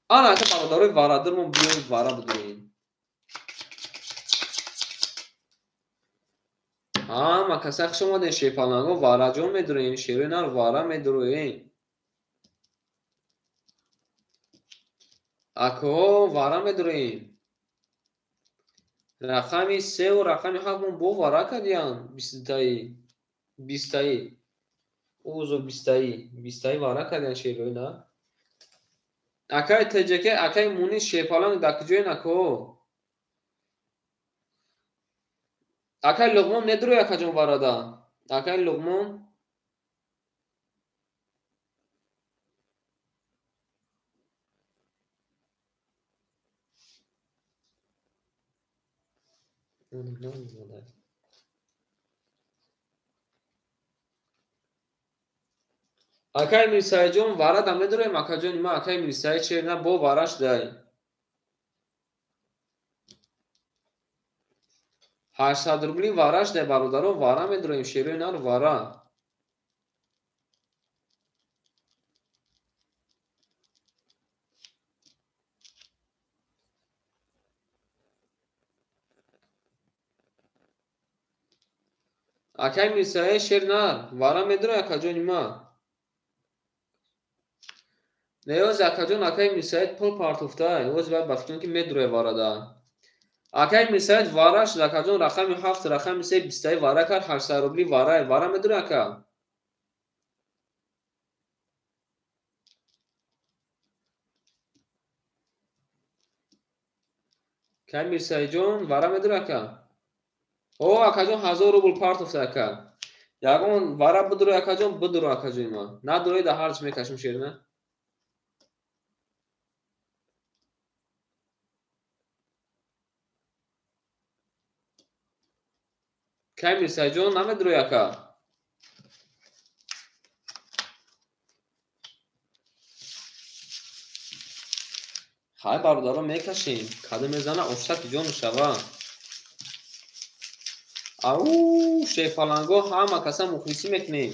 Ана ака бародарои варадирмон биёем вара бидурем. Ҳама каса хуш омадем шерпаланго вараҷон медуроем, шерои нар вара медуроем. Акоҳо вара медуроем. Рақами 3 рақами 7 бо вара кардиян бистаи. Бистаи. Узо бистаи. Бистаи вара кардиян шерои нар. Акай ТЖК, акай Мунис шерпаланг дар куҷоен акоҳо? Акай Луқмон медурӯй акаҷон варада? Акай Луқмон? Акай Мирсаидҷон варада медурӯем акаҷони ман, акай Мирсаид шер на бо вара шудай. 800 рубли вара шудай бародаро, вара медуроем шерои нар вара. Акай Мирсаид шер нар вара медурои акаҷони ман. Неоз акаҷон акай Мирсаид пул партофтай, оз бояд ба фикрам ки медурои варада. Акай Мирсаид вара шуд акаҷон, рақами 7 рақами 3 бистаи вара кард, 800 рубли вара. Вара медурои ака? Акай Мирсаидҷон вара медурои ака? О акаҷон 1000 рубл партофта ака. Ягон вара бидурои акаҷон, бидуро акаҷони ман. Надурои да ҳарч мекашем шерина. Кай Мирсаидҷон намедурои ака? Хай бародаро мекашем. Кадо мезана оштаки ҷон мешава. Ау шерпаланго ҳама каса мухлисӣ мекунем.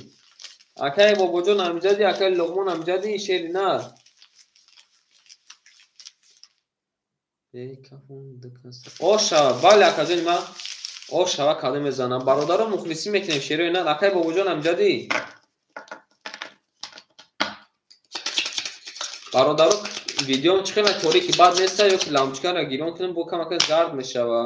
Акай Бобоҷон Амҷади, акай Луқмон Амҷади шери нар. Ошава, бале акаҷони ман. Ошава кадо мезанам. Бародаро мухлисӣ мекунем шерои нар. Акай Бобоҷон Амҷади. Бародаро видеом чӣ хела торики бад неста ё ки лампочкаро гирон кунем бо камака зард мешава.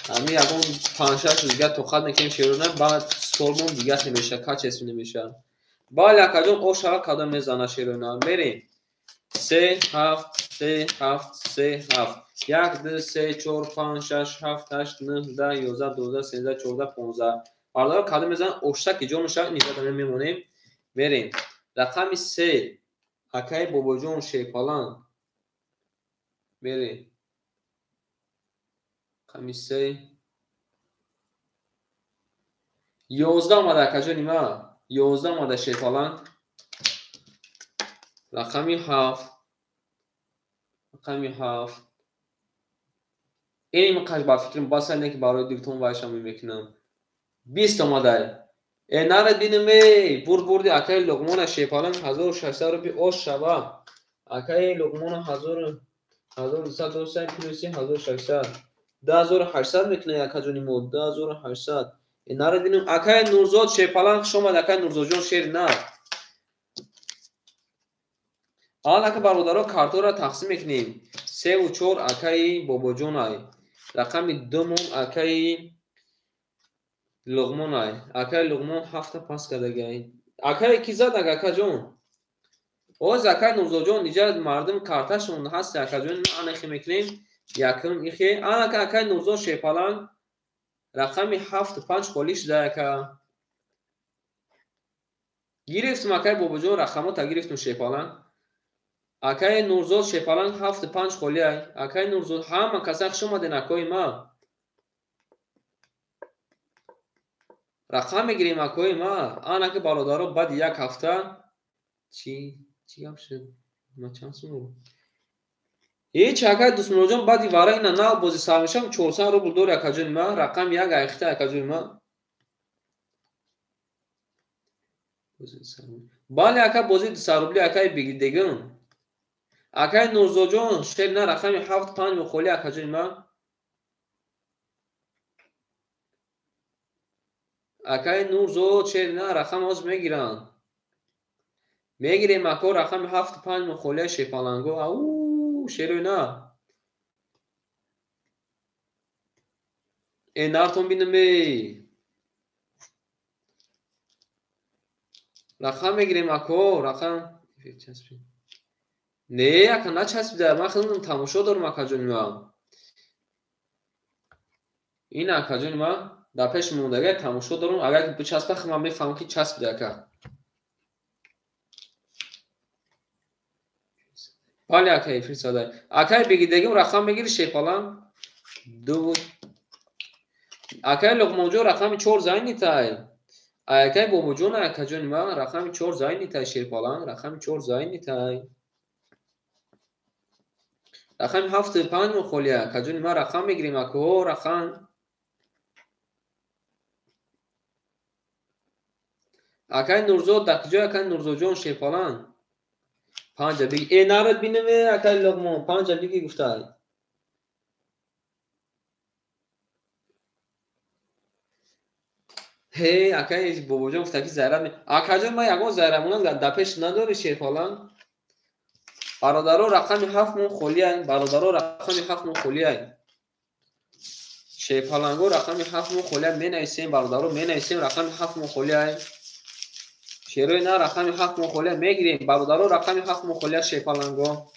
Ҳами ягон 5-6 рӯз дига тоқат мекунем шерои нар, баъд столмон дига хел меша, качество намеша. Бале акаҷон ошава кадо мезана шерои нар. Мерем. 3 7 3 7 3 7 1 2 3 4 5 6 7 8 9 10 11 12 13 14 15. Бародаро кадо мезанам оштаки ҷон мешава, нигоҳ мемонем. Мерем. Рақами 3 акай Бобоҷон шерпаланг. Мерем. Рақами 3 11 омада акаҷони ман. 11 омада шерпаланг. Рақами 7 рақами 7. Ин қаш ба фикрам баса не ки барои дилтон вайшам мекунам. 20 омадай. Нара бинем эй, бурд бурди акай Луқмона шерпаланг 1600 рубли ош шава. Акай Луқмона 1200 досай плюси 1600. 2800 мекунад акаҷони мо, 2800. Нара бинем акай Нурзод шерпаланг хуш омад, акай Нурзодҷон шер нар. Аввал ака бародаро картора тақсим мекунем. 3 ва 4 акаи Бобоҷонай. Рақами 2 мон акаи Луқмонай. Акаи Луқмон 7 пас кардагай. Акаи ки зад акаҷон? Оз акаи Нурзодҷон иҷа мардум карташон ҳаст акаҷон, ма анахе мекунем. Якум ихе. Анака акаи Нурзод шерпаланг рақами 7 5 холӣ шуда ака. Гирифтум акаи Бобоҷон рақамота гирифтум шерпаланг. Акаи Нурзод шерпаланг 7 5 холӣ ай. Акаи Нурзод ҳама каса хуш омаден акои ма. Рақам мегирем акои ма. Анаки бародаро баъди як ҳафта чӣ гап шуд? Ма чанд сум? Ҳеч акаи Дӯстмуроҷон баъди вара ина нав бози сар мешавам 400 рубл дори акаҷони ма. Рақами 1 айхта акаҷони ма. Бале ака, бозии 200 рубли акай бигидегим. Акай Нурзоҷон, шер на рақами 7 5 мухоли акаҷони ман. Акай Нурзод, шер на рақам ҳоз мегиранд. Мегирем ако рақами 7 5 мухолия шепаланго. Ау, шерои на. Э нартон бинам эй. Рақам мегирем ако, рақам не, ака начаспида, ман худам тамошо дорам акаҷони ман. Ин акаҷони ман дар пеши мондагӣ тамошо дорам, агар бичаспа ман мефаҳмам ки часпида ака. Бале акай фирсадай. Акай бигидегим рақам мегири шепалан. Ду. Акай Луқмонҷон рақами 4 зайнитай. Акай Бобоҷон акаҷони ман рақами 4 зайнитай шерпалан, рақами 4 зайнитай. Рақами 7 5 мухолия акаҷони ман рақам мегирем ако рақам. Акай Нурзод дар куҷо акай Нурзоҷон шерпалан? 5 биги. Э нарад бинам акай Луқмон 5 биги гуфтай. Ҳе акай Бобоҷон гуфта ки зарра акаҷон ман ягон заррамона дар пеш надори шерпалан. Бародаро рақами 7 мон холияй, бародаро рақами 7 мон холияй. Шерпаланго рақами 7 мон холияй менависем, бародаро менависем рақами 7 мон холияй. Шерои на рақами 7 мон холияй мегирем, бародаро рақами 7 мон холияй шерпаланго.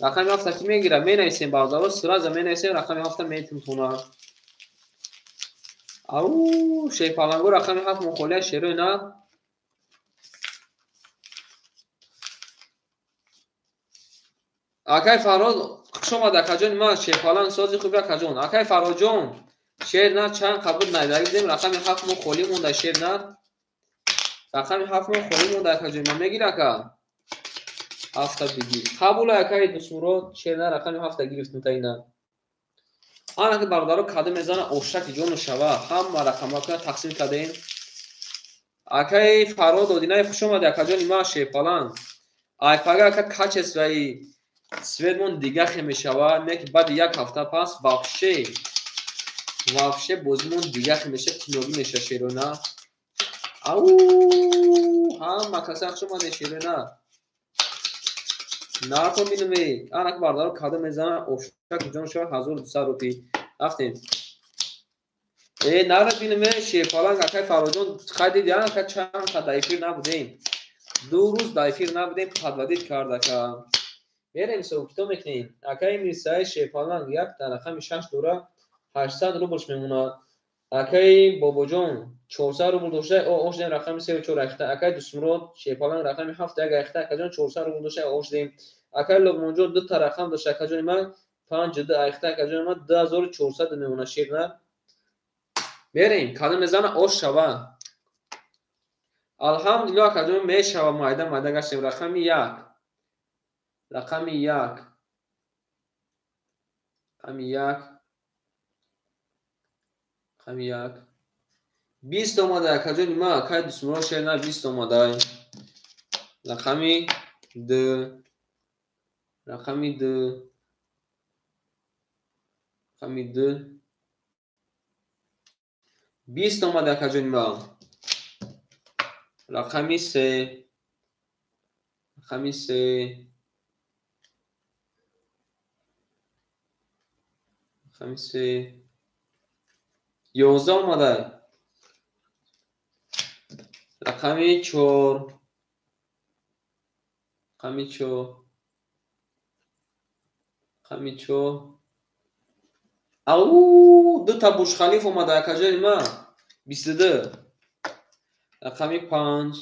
Рақами 7 ки мегира менависем, бародаро сразу менависем рақами 7 метимтона. Ау, шерпаланго рақами 7 мон холияй шерои на. Акай Фарҳод хуш омад акаҷони ман, шерпаланг сози хуби акаҷон. Акай Фарҳодҷон, шер на чанд қабул найдаги дидем, рақами 7 мон холӣ монда шер на. Рақами 7 мон холӣ монда акаҷони ман мегир ака. 7 бигир. Қабул акай Дусмурод, шер на рақами 7 гирифтум та ина. Ана ки бародаро када мезана ошаки ҷону шава, ҳама рақамҳо тақсим кардем. Акай Фарҳод Одинаев хуш омад акаҷони ман шерпаланг. Айпага ака качествои светмон дигахе мешавад, не ки баъди як ҳафта пас вообще бозимон дигахе мешавад, киногӣ мешавад шерона. Ау, ҳама каса хуш омадед шерона. Нархо бинам эй. Ана ки бародаро када мезана ошак ҷон шава 1200 рупӣ. Рафтем. Э нарх бинам эй шерпаланг акай Фарҳодҷон хай диди ака чанд қа дар эфир набудем. 2 рӯз дар эфир набудем, подводить кард ака. Мерем ҳисоб-китоб мекунем. Акай Мирсаи шерпаланг як дар рақами 6 дора 800 рублш мемонад. Акай Бобоҷон 400 рубл дошта, ош дем рақами 3 4 айхта. Акай Дусмурод шерпаланг рақами 7 1 айхта. Акаҷон 400 рубл дошта, ош дем. Акай Луқмонҷон 2 та рақам дошта, акаҷони ман 5 2 айхта. Акаҷони ман 2400 мемонад шер на. Мерем, кадом мезана ош шава. Алҳамдулиллоҳ акаҷон мешава, майда майда гаштем. Рақами 1. Рақами 1. Рақами 1. Рақами 1. 20 омада акаҷони ман, акай Дусмурод шер на 20 омада. Рақами 2. Рақами 2. Рақами 2. 20 омада акаҷони ман. Рақами 3. Рақами 3. Рақами 3. 11 омада. Рақами 4. Рақами 4. Рақами 4. Ау, 2 та Бурҷ-Халиф омада акаҷони ман. 22. Рақами 5.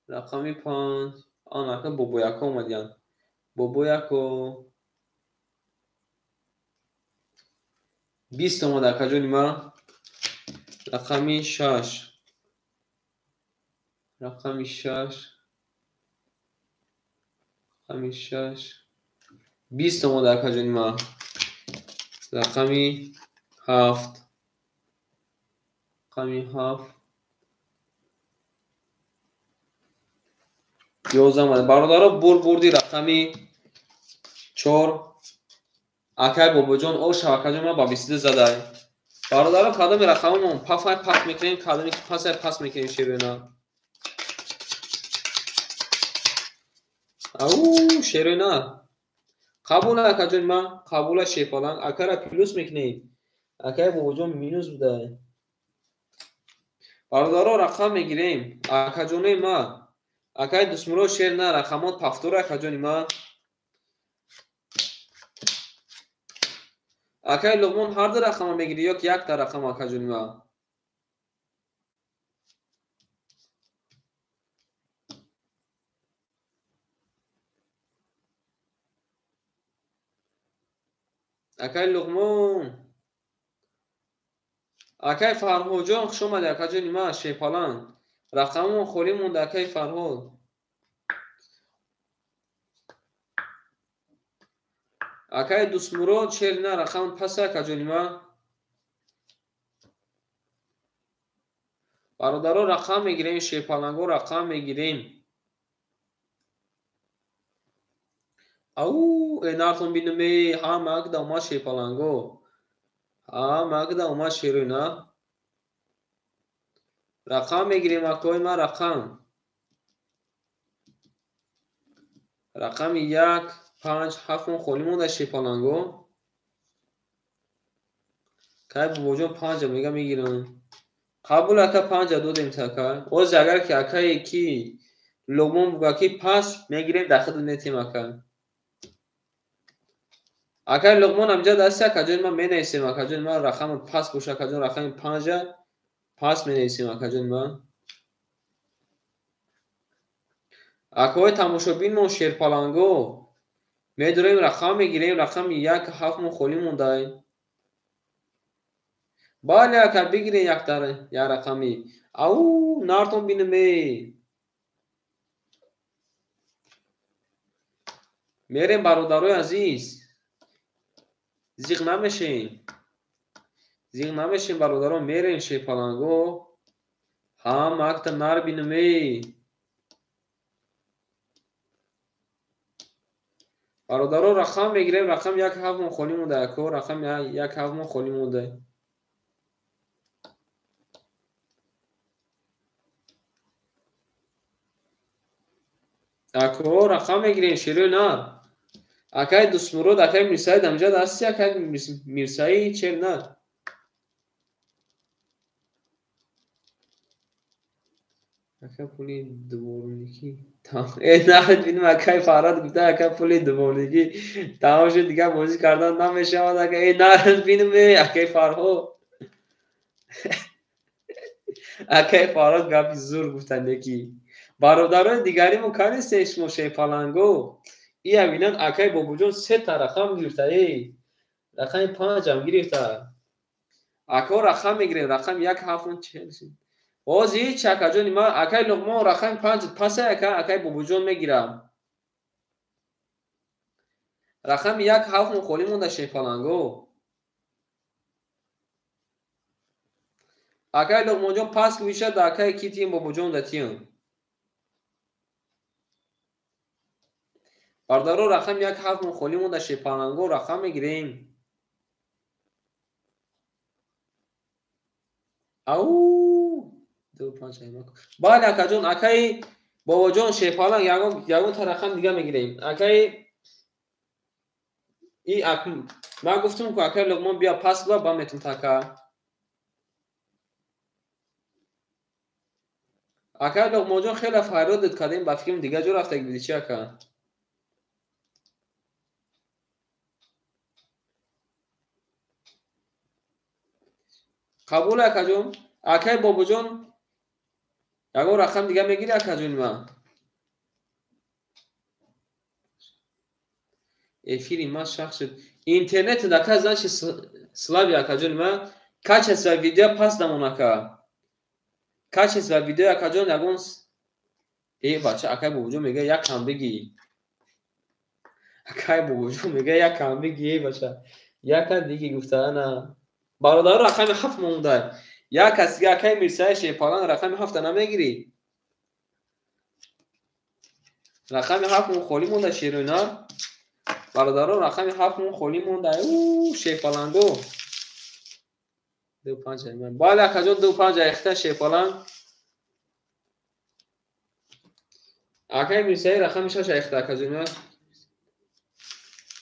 Рақами 5. Ана ака Бобояко омадиянд. Бобояко 20 омада акаҷони ман. Рақами 6. Рақами 6. Рақами 6. 20 омада акаҷони ман. Рақами 7. Рақами 7. 11 омада. Бародаро, бурди рақами 4. Акай Бобоҷон, оша акаҷон ма ба 22 задай. Бародаро, кадоми рақамамон пафай паф мекунем, кадоми ки пасай пас мекунем шерӯна. Ау, шерӯна. Қабул акаҷон ма, қабула шепаланг. Акара плюс мекунем. Акай Бобоҷон минус будай. Бародаро, рақам мегирем. Акаҷонои ма. Акай Дусмурод шер на, рақамот пафтора акаҷони ма. Акай Луқмон ҳар ду рақама мегирӣ ё ки якта рақам акаҷони ма? Акай Луқмон. Акай Фарҳодҷон, хуш омадӣ акаҷони ма, шепаланг. Рақамон холӣ монда акай Фарҳод. Акай Дусмурод шер на, рақам пас акаҷони ма. Бародаро, рақам мегирем, шерпаланго рақам мегирем. Ау, нартон бинуме, ҳама акда омад шерпаланго. Ҳама акда омад шерӯна. Рақам мегирем акои ма, рақам. Рақами 1, 5, 7 холӣ монда шерпаланго. Кай Бобоҷон 5 мега мегирам. Қабул ака, 5 додем така. Оз агар ки акае ки Луқмон буга ки пас мегирем, дахил метем ака. Акай Луқмон амҷа дасти акаҷони ман менависем акаҷони ман, рақами пас боша акаҷон, рақами 5 пас менависем акаҷони ман. Акои тамошобинмон шерпаланго медорем, рақам мегирем, рақами 1, 7 мо холӣ мондай. Бале ака, бигирем як рақами. Ау, нартон бинуме. Мерем бародарои азиз. Зиқ намешем. Зиқ намешем бародарон, мерем шерпаланго. Ҳама акта нар бинуме. Бародаро, рақам мегирем, рақам 1, 7 мо холӣ монда ако, рақам 1, 7 мо холӣ монда. Ако рақам мегирем, шерӯи нар. Акай Дусмурод, акай Мирсаид амҷа дасти, акай Мирсаид чер нар. Ака пули дворникӣ. Бинам акай Фарҳод гуфта, ака пули дворникӣ тамом шуд, дигар бозӣ кардан намешавад. Ака нарад бинам, акай Фарҳод. Акай Фарҳод гапи зур гуфтанд яки. Бародарои дигаримон канистед шумо шерпаланго. Ия бинанд акай Бобоҷон 3 та рақам гирифта, рақами 5 ам гирифта. Ако рақам мегирем, рақам 1, 7 40. Боз ҳеч акаҷони ман, акай Луқмон рақами 5 паса ака, акай Бобоҷон мегирам. Рақами 1, 7 холӣ монда шерпаланго. Акай Луқмонҷон пас гӯшад, акай ки тием Бобоҷон да тием. Бародаро, рақами 1, 7 холӣ монда шерпаланго, рақам мегирем. Ау, 2, 5, 6. Бале акаҷон, акаи Бобоҷон шерпаланг ягон та рақам дига мегирем. Акаи ман гуфтам ку акаи Луқмон бия пас ба ба метум така. Акаи Луқмонҷон хеле фарёдат кардем, ба фикрам дига ҷо рафтаги буди чи ака? Қабул акаҷон? Акаи Бобоҷон ягон рақам дига мегири акаҷони ман? Эфири ман шах шуд. Интернет дака значит слаби акаҷони ман. Качество видео пас дамон ака. Качество видео акаҷон ягон бача акай Бобоҷон мега як кам бигӣ. Акай Бобоҷон мега як кам бигӣ, бача. Як кам бигӣ гуфта ана. Бародаро, рақами 7 монда. Як кас дига акай Мирсаи шерпаланг рақами 7 намегирӣ. Рақами ҳафтмон холӣ монда шерои нар. Бародаро, рақами ҳафтмон холӣ монда. Шерпаланго. 2 5. Бале, акаҷон, 2 5 айхта шерпаланг. Акаи Мирсаид рақами шаш айхта, акаҷон.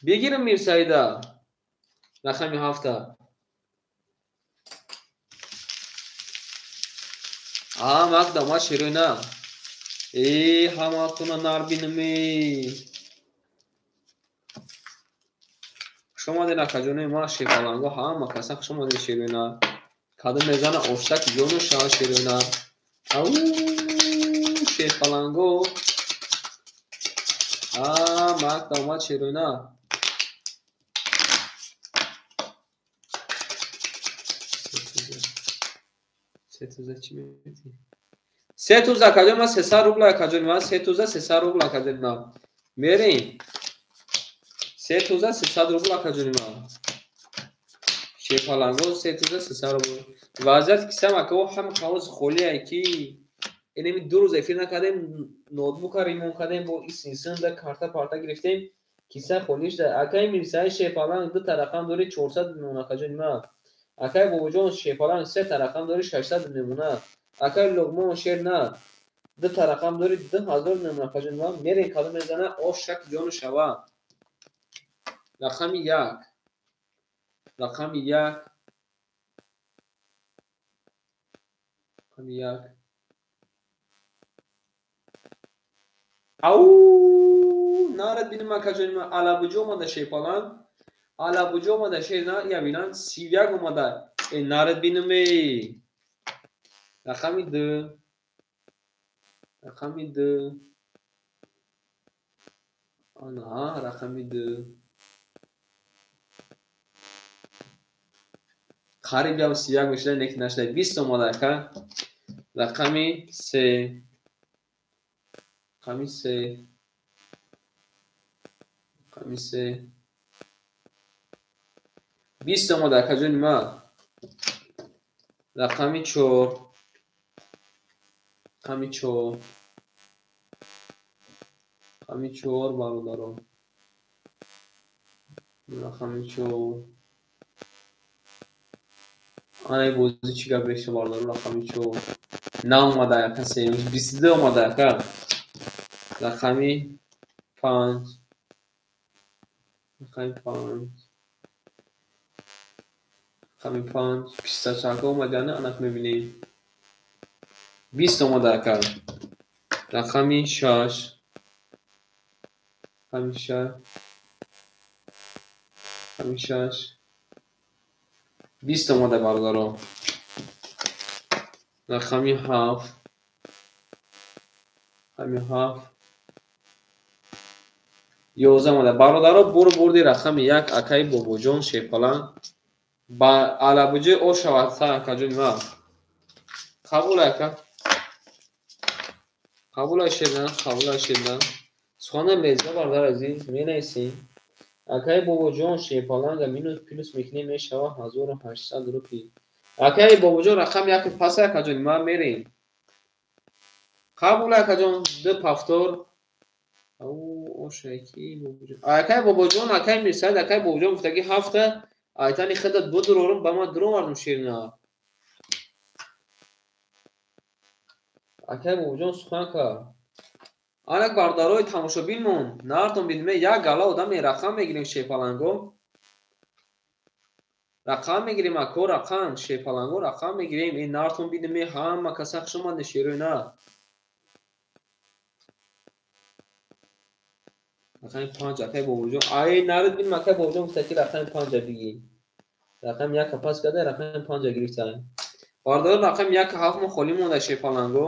Бигирам Мирсаида. Рақами ҳафта. Ҳамак дамад шерои нар. Э, ҳаматона нар бинаме. Хуш омадед, акаҷонои ман, шерпаланго, ҳама каса хуш омадед, шерои нар. Кадом мезана оштак ҷону шава шерои нар. Ау, шерпаланго. Ҳамак дамад шерои нар. Се туза чӣ метӣ? Се туза, акаҷон, ман 300 рубла, акаҷони ман, се туза 300 рубла, акаҷони ман. Мерем. Се туза 300 рубла, акаҷони ман. Шерпаланго, се туза 300 рубла. Вазъият кисам, акао, ҳама ҳавоз холие ки инами 2 рӯз эфир накардем, ноутбука ремонт кардем, бо исинсинда карта парта гирифтем, киса холӣ шуда. Акаи Мирсаи шерпаланг ду та рақам дори, 400 мемона, акаҷони ман. Акаи Бобоҷон шерпаланг се та рақам дори, 600 мемона. Акаи Луқмон шер на ду та рақам дори, 2000 мемона, акаҷони ман. Мерем, кадом мезана ош шак ҷону шава. Рақами як. Рақами як. Рақами як. Ау, нарад бинем, акаҷони ман, алабуҷо омада шерпаланг. Алабуҷо омада шер на, я бинам, 31 омада. Э, нарад бинем, э. Рақами ду. Рақами ду. Ана, рақами ду. Қариб ям 31 мешуда, неки нашуда. 20 омада, ака. Рақами се. Рақами се. Рақами се. 20 омада, акаҷони ман. Рақами чор. Рақами чор. Рақами чор, бародарон. Рақами чор. Ана бозӣ чӣ гап меша, бародарон, рақами чор. Наомада, ака, сеюмш. 22 омада, ака. Рақами панҷ. Рақами панҷ. Рақами панҷ. Пистачака омад, яъне анак мебинем. 20 омада, ака. Рақами шаш. Рақами шаш. Рақами шаш. 20 омада, бародарон. Рақами ҳафт. Рақами ҳафт. 11 омада. Бародаро, буру бурди рақами як, акаи Бобоҷон шерпаланг. Ба алабуҷои о шавад, са, акаҷони ман. Қабул, ака. Қабул, шерна, қабул, шерна. Сухана леза, бародар азиз, менависем. Акаи Бобоҷон шерпаланга минус плюс мекунем, мешава 1800 рупи. Акаи Бобоҷон рақами як пас, акаҷони ман, мерем. Қабул, акаҷон, ду повтор. Ау, ошаки Бобоҷон. Акаи Бобоҷон, акаи Мирсаид, акаи Бобоҷон гуфтаги ҳафта айтани худат будурорум, ба ман дуровардум ширина. Акаи Бобоҷон сухан кард. Анак бародарои тамошобинмон, нартон бидиме, як гала одаме рақам мегирем, шерпаланго. Рақам мегирем, ако, рақам, шерпаланго рақам мегирем. Ин нартон бидиме, ҳама каса хуш омадед, шерои нар. Рақами панҷ, акаи Бобоҷон. Ай, нарид бинем, акаи Бобоҷон гуфта ки рақами панҷа бигир. Рақами яка пас карда, рақами панҷа гирифта. Бародарон, рақами як ҳафт мо холӣ монда, шерпаланго.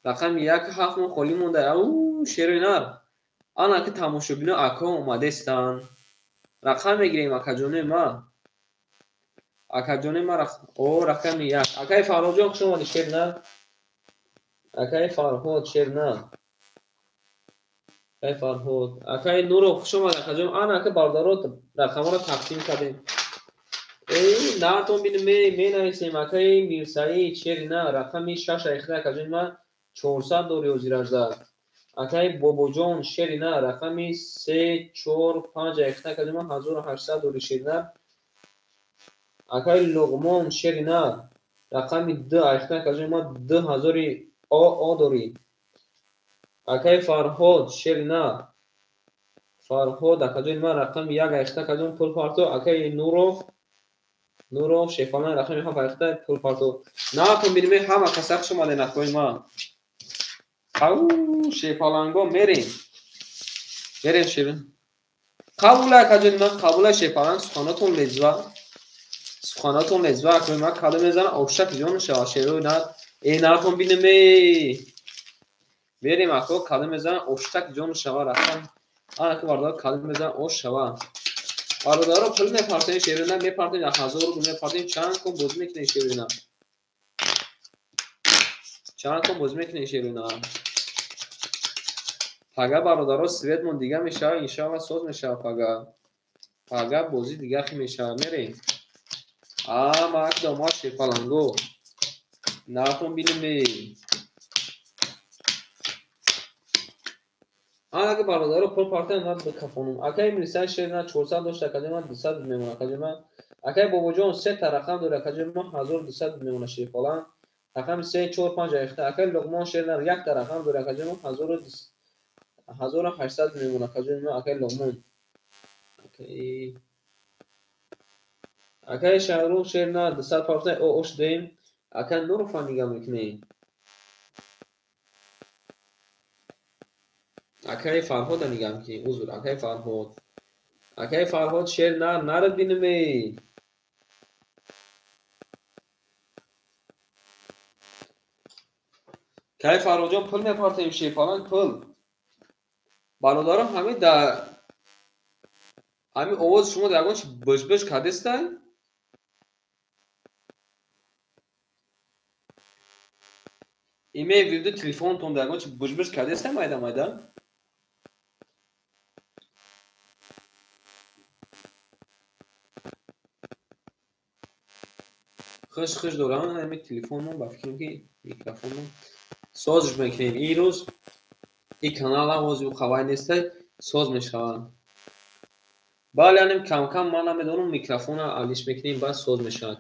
Рақами як ҳафт мо холӣ монда. Ау, шерои нар. Ана ки тамошобино, ако, омадестанд. Рақам мегирем, акаҷонои ман. Акаҷонои ман, о, рақами як. Акаи Фарҳодҷон, хуш омадӣ, шер нар. Акаи Фарҳод, шер нар. Акаи Фарҳод. Акаи Нуров, хуш омад, акаҷон. Ана ака, бародаро, рақамҳоро тақсим кардем. Эй, нартон бинем, менависем, акаи Мирсаид, шери на, рақами шаш айхта, акаҷони ман, 400 дори ҳозиражда. Акай Бобоҷон шери нар рақами 3 4 5 айхта акаҷони ман 1800 дори шери нар. Акай Луғмон шери нар рақами 2 айхта акаҷони ман 2000 о дори. Акай Фарҳод шери нар. Фарҳод акаҷони ман рақами 1 айхта акаҷон пул парто. Акай Нуров шефалан рақами 7 айхта пул парто. Наатон бинем ҳама каса хуш омаден акои ман. Ау шефаланго мерем. Мерем шерин. Қабула акаҷони ман қабула шефалан суханотон лезва. Суханотон лезва акои ман кадом мезана ошак ҷон шава шерои нар. Наатон бинем. Мерем ако кадом мезана оштак ҷон шава рақам. Ана ки бародар кадом мезана ош шава. Бародаро пул мепартем шерина мепартем 1000 рубл мепартем чанд кун бозӣ мекунем шерина. Чанд кун бозӣ мекунем шерина. Пага бародаро светмон дига мешава иншалла соз мешава пага. Пага бозӣ дига хи мешава мерем. Ма дома шефаланго. Наатон бинем. Ана ки бародаро пул партем ман бикафонум. Акай милисай шерина 400 дошт акаҷони ман 200 мемона акаҷони ман. Акай Бобоҷон 3 та рақам дори акаҷони ман 1200 мемона шефалан. Рақами 3 4 5 айхта. Акай Луғмон шерина 1 та рақам дори акаҷони ман 1800 мемона акаҷони ман акай Луғмон. Акай Шаҳрух шерина 200 партем ош дем. Акай Нурова нигаҳ мекунем. Акай Фарҳода нигаҳ мекунем. Узр, акай Фарҳод. Акай Фарҳод шер нар нарад бинем. Кай Фарҳодҷон пул мепартем шефалан пул. Бародарам ҳамин дар ҳамин овози шумо дар ягон чи бишбиш кардестай? Имею в виду телефонтон дар ягон чи бишбиш кардестай майда майда? Хуш хуш дорам ҳамин телефонмон ба фикрам ки микрофонмон созш мекунем. Ин рӯз ин канал ҳам ҳозир хабар нестай соз мешавад. Бале анем кам-кам ман намедонам микрофона алиш мекунем баъд соз мешавад.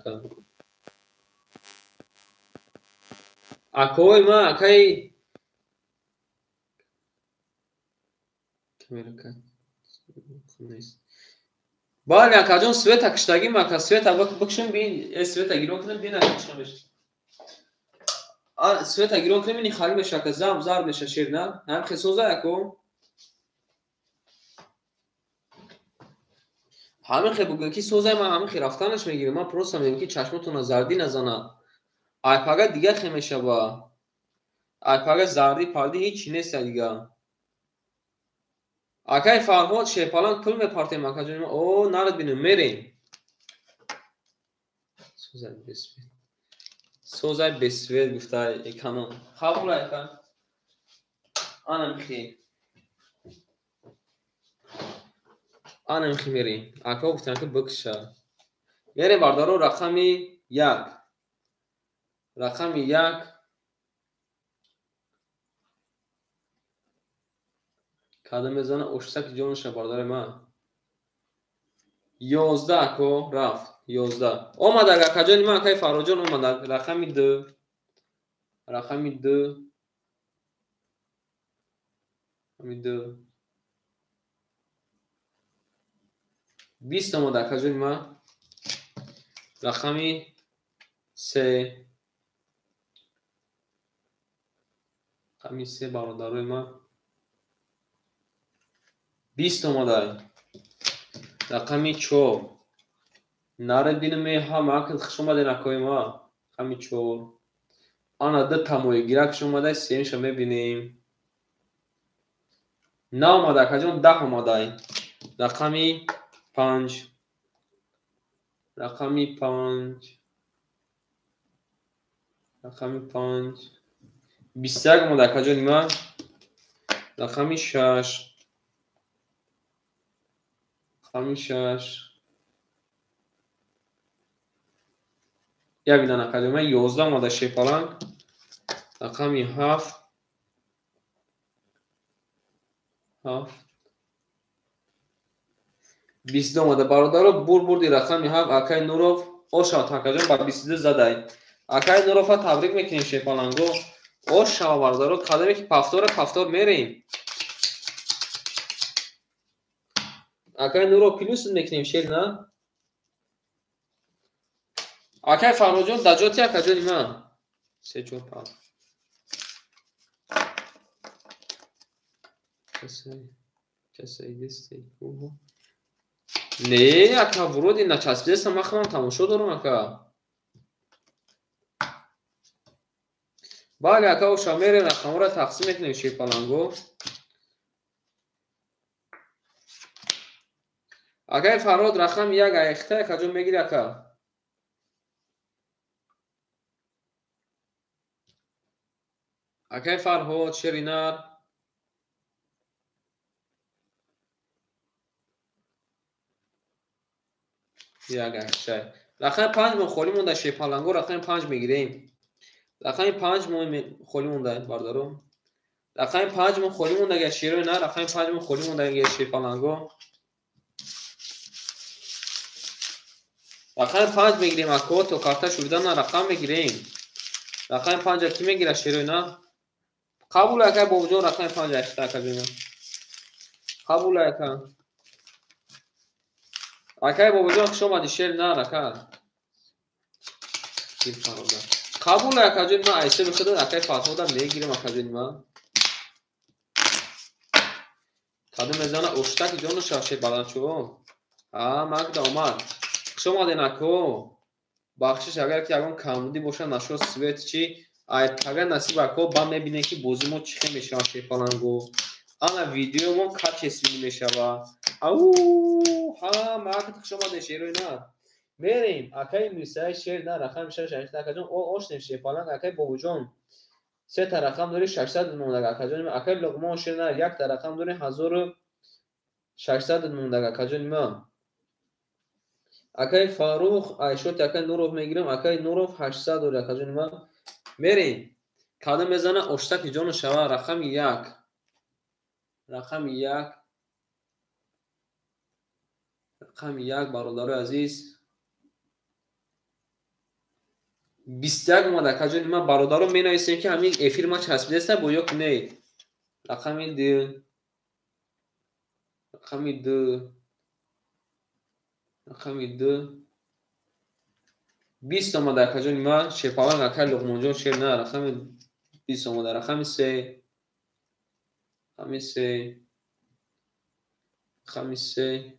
Акои ман акай камера нест. Бале акаҷон света киштагим ака света бикшем бин света гирон кунем бин ака чӣ мешавад. Света гирон кунем ини хали мешавад ака зам зар мешавад шер на? Ҳам хесоза ако? Ҳамин хе бугӯ ки созай ман ҳамин хе рафтанаш мегирам. Ман просто мегӯям ки чашмотонро зардӣ назана. Ай пага дига хе мешава. Ай пага зардӣ пардӣ ҳеҷ чи нест дига. Акай Фарҳод шепалан пул мепартем акаҷони ман. О нарад бинем мерем. Созай бесвет. Созай бесвет гуфта эканон. Қабул ака. Ана михи. Ана михи мерем. Ака гуфтан ки бикша. Мерем бародаро рақами 1. Рақами 1. Кадом мезана оштак ҷонша бародари ман. 11 ако рафт 11. Омад акаҷони ман акай Фарҳодҷон омад рақами 2. Рақами 2. Рақами 2. 20 омад акаҷони ман. Рақами 3. Рақами 3 бародарои ман. 20 омадай. Рақами 4. Нарад бинем ҳама акл хуш омаден акои ма. Рақами 4. Ана ду тамоигирак хуш омадай, сеюмша мебинем. Наомада акаҷон 10 омадай. Рақами 5. Рақами 5. Рақами 5. 21 омада акаҷони ман. Рақами 6. Рақами 6. Як дана акаҷони ман 11 омада шепаланг. Рақами 7. 7 22 омада бародаро бурди рақами 7 акай Нуров ошава такаҷон ба 22 задай. Акай Нурова табрик мекунем шерпаланго. Ошава бародаро кадаме ки пафтора пафтор мерем. Акай Нуров плюс мекунем шер на. Акай Фарҳодҷон даҷоти акаҷони ман. 3 4 5 Не, ака вроде начаспидестам, ман худам тамошо дорам ака. Бале ака оша мерем рақамҳоро тақсим мекунем шерпаланго. Акаи Фарҳод рақами 1 айхта акаҷон мегири ака. Акаи Фарҳод шеринар як айхта. Рақами 5 мо холӣ монда шерпаланго, рақами 5 мегирем. Рақами 5 мо холӣ монда бародаро. Рақами 5 мо холӣ монда агар шерои на, рақами 5 мо холӣ монда агар шерпаланго. Рақами 5 мегирем ако, то карта шурида на рақам мегирем. Рақами 5 ки мегира шерои на? Қабул ака бобоҷон рақами 5 айхта акаҷон. Қабул ака. Акай бобоҷон хуш омадӣ шер нар ака. Қабул акаҷон ман айсаби худо акай Фарҳода мегирам акаҷони ман. Кадом мезана оштаки ҷону шавше баландчӯ. А магда омад. Хуш омаден ако. Бахшиш агар ки ягон камбудӣ боша нашо свет чи ай тага насиб ако ба мебинем ки бози мо чӣ хел мешава шерпаланго. Ана видео мо качественно мешава. Ау ҳа магда хуш омаден шерои на. Мерем акаи Мирсаи шер на рақами 6 8 акаҷон о ошнем шерпаланг акаи бобоҷон. Се та рақам дори 600 мондаг акаҷони ман. Акаи Луқмон шер на як та рақам дори 1600 мондаг акаҷони ман. Акаи Фарух айшоти акаи Нуров мегирам. Акаи Нуров 800 дори акаҷони ман. Мерем. Кадом мезана оштаки ҷону шава рақами 1. Рақами 1. Рақами 1 бародарои азиз. 21 омад акаҷони ман. Бародаро менависем ки ҳамин эфир ма часпидеста бо ё ки не. Рақами 2. Рақами 2. Рақами 2. 20 омад акаҷони ман. Шерпаланг акаи Луқмонҷон шер на рақами 20 омада. Рақами 3. Рақами 3. Рақами 3.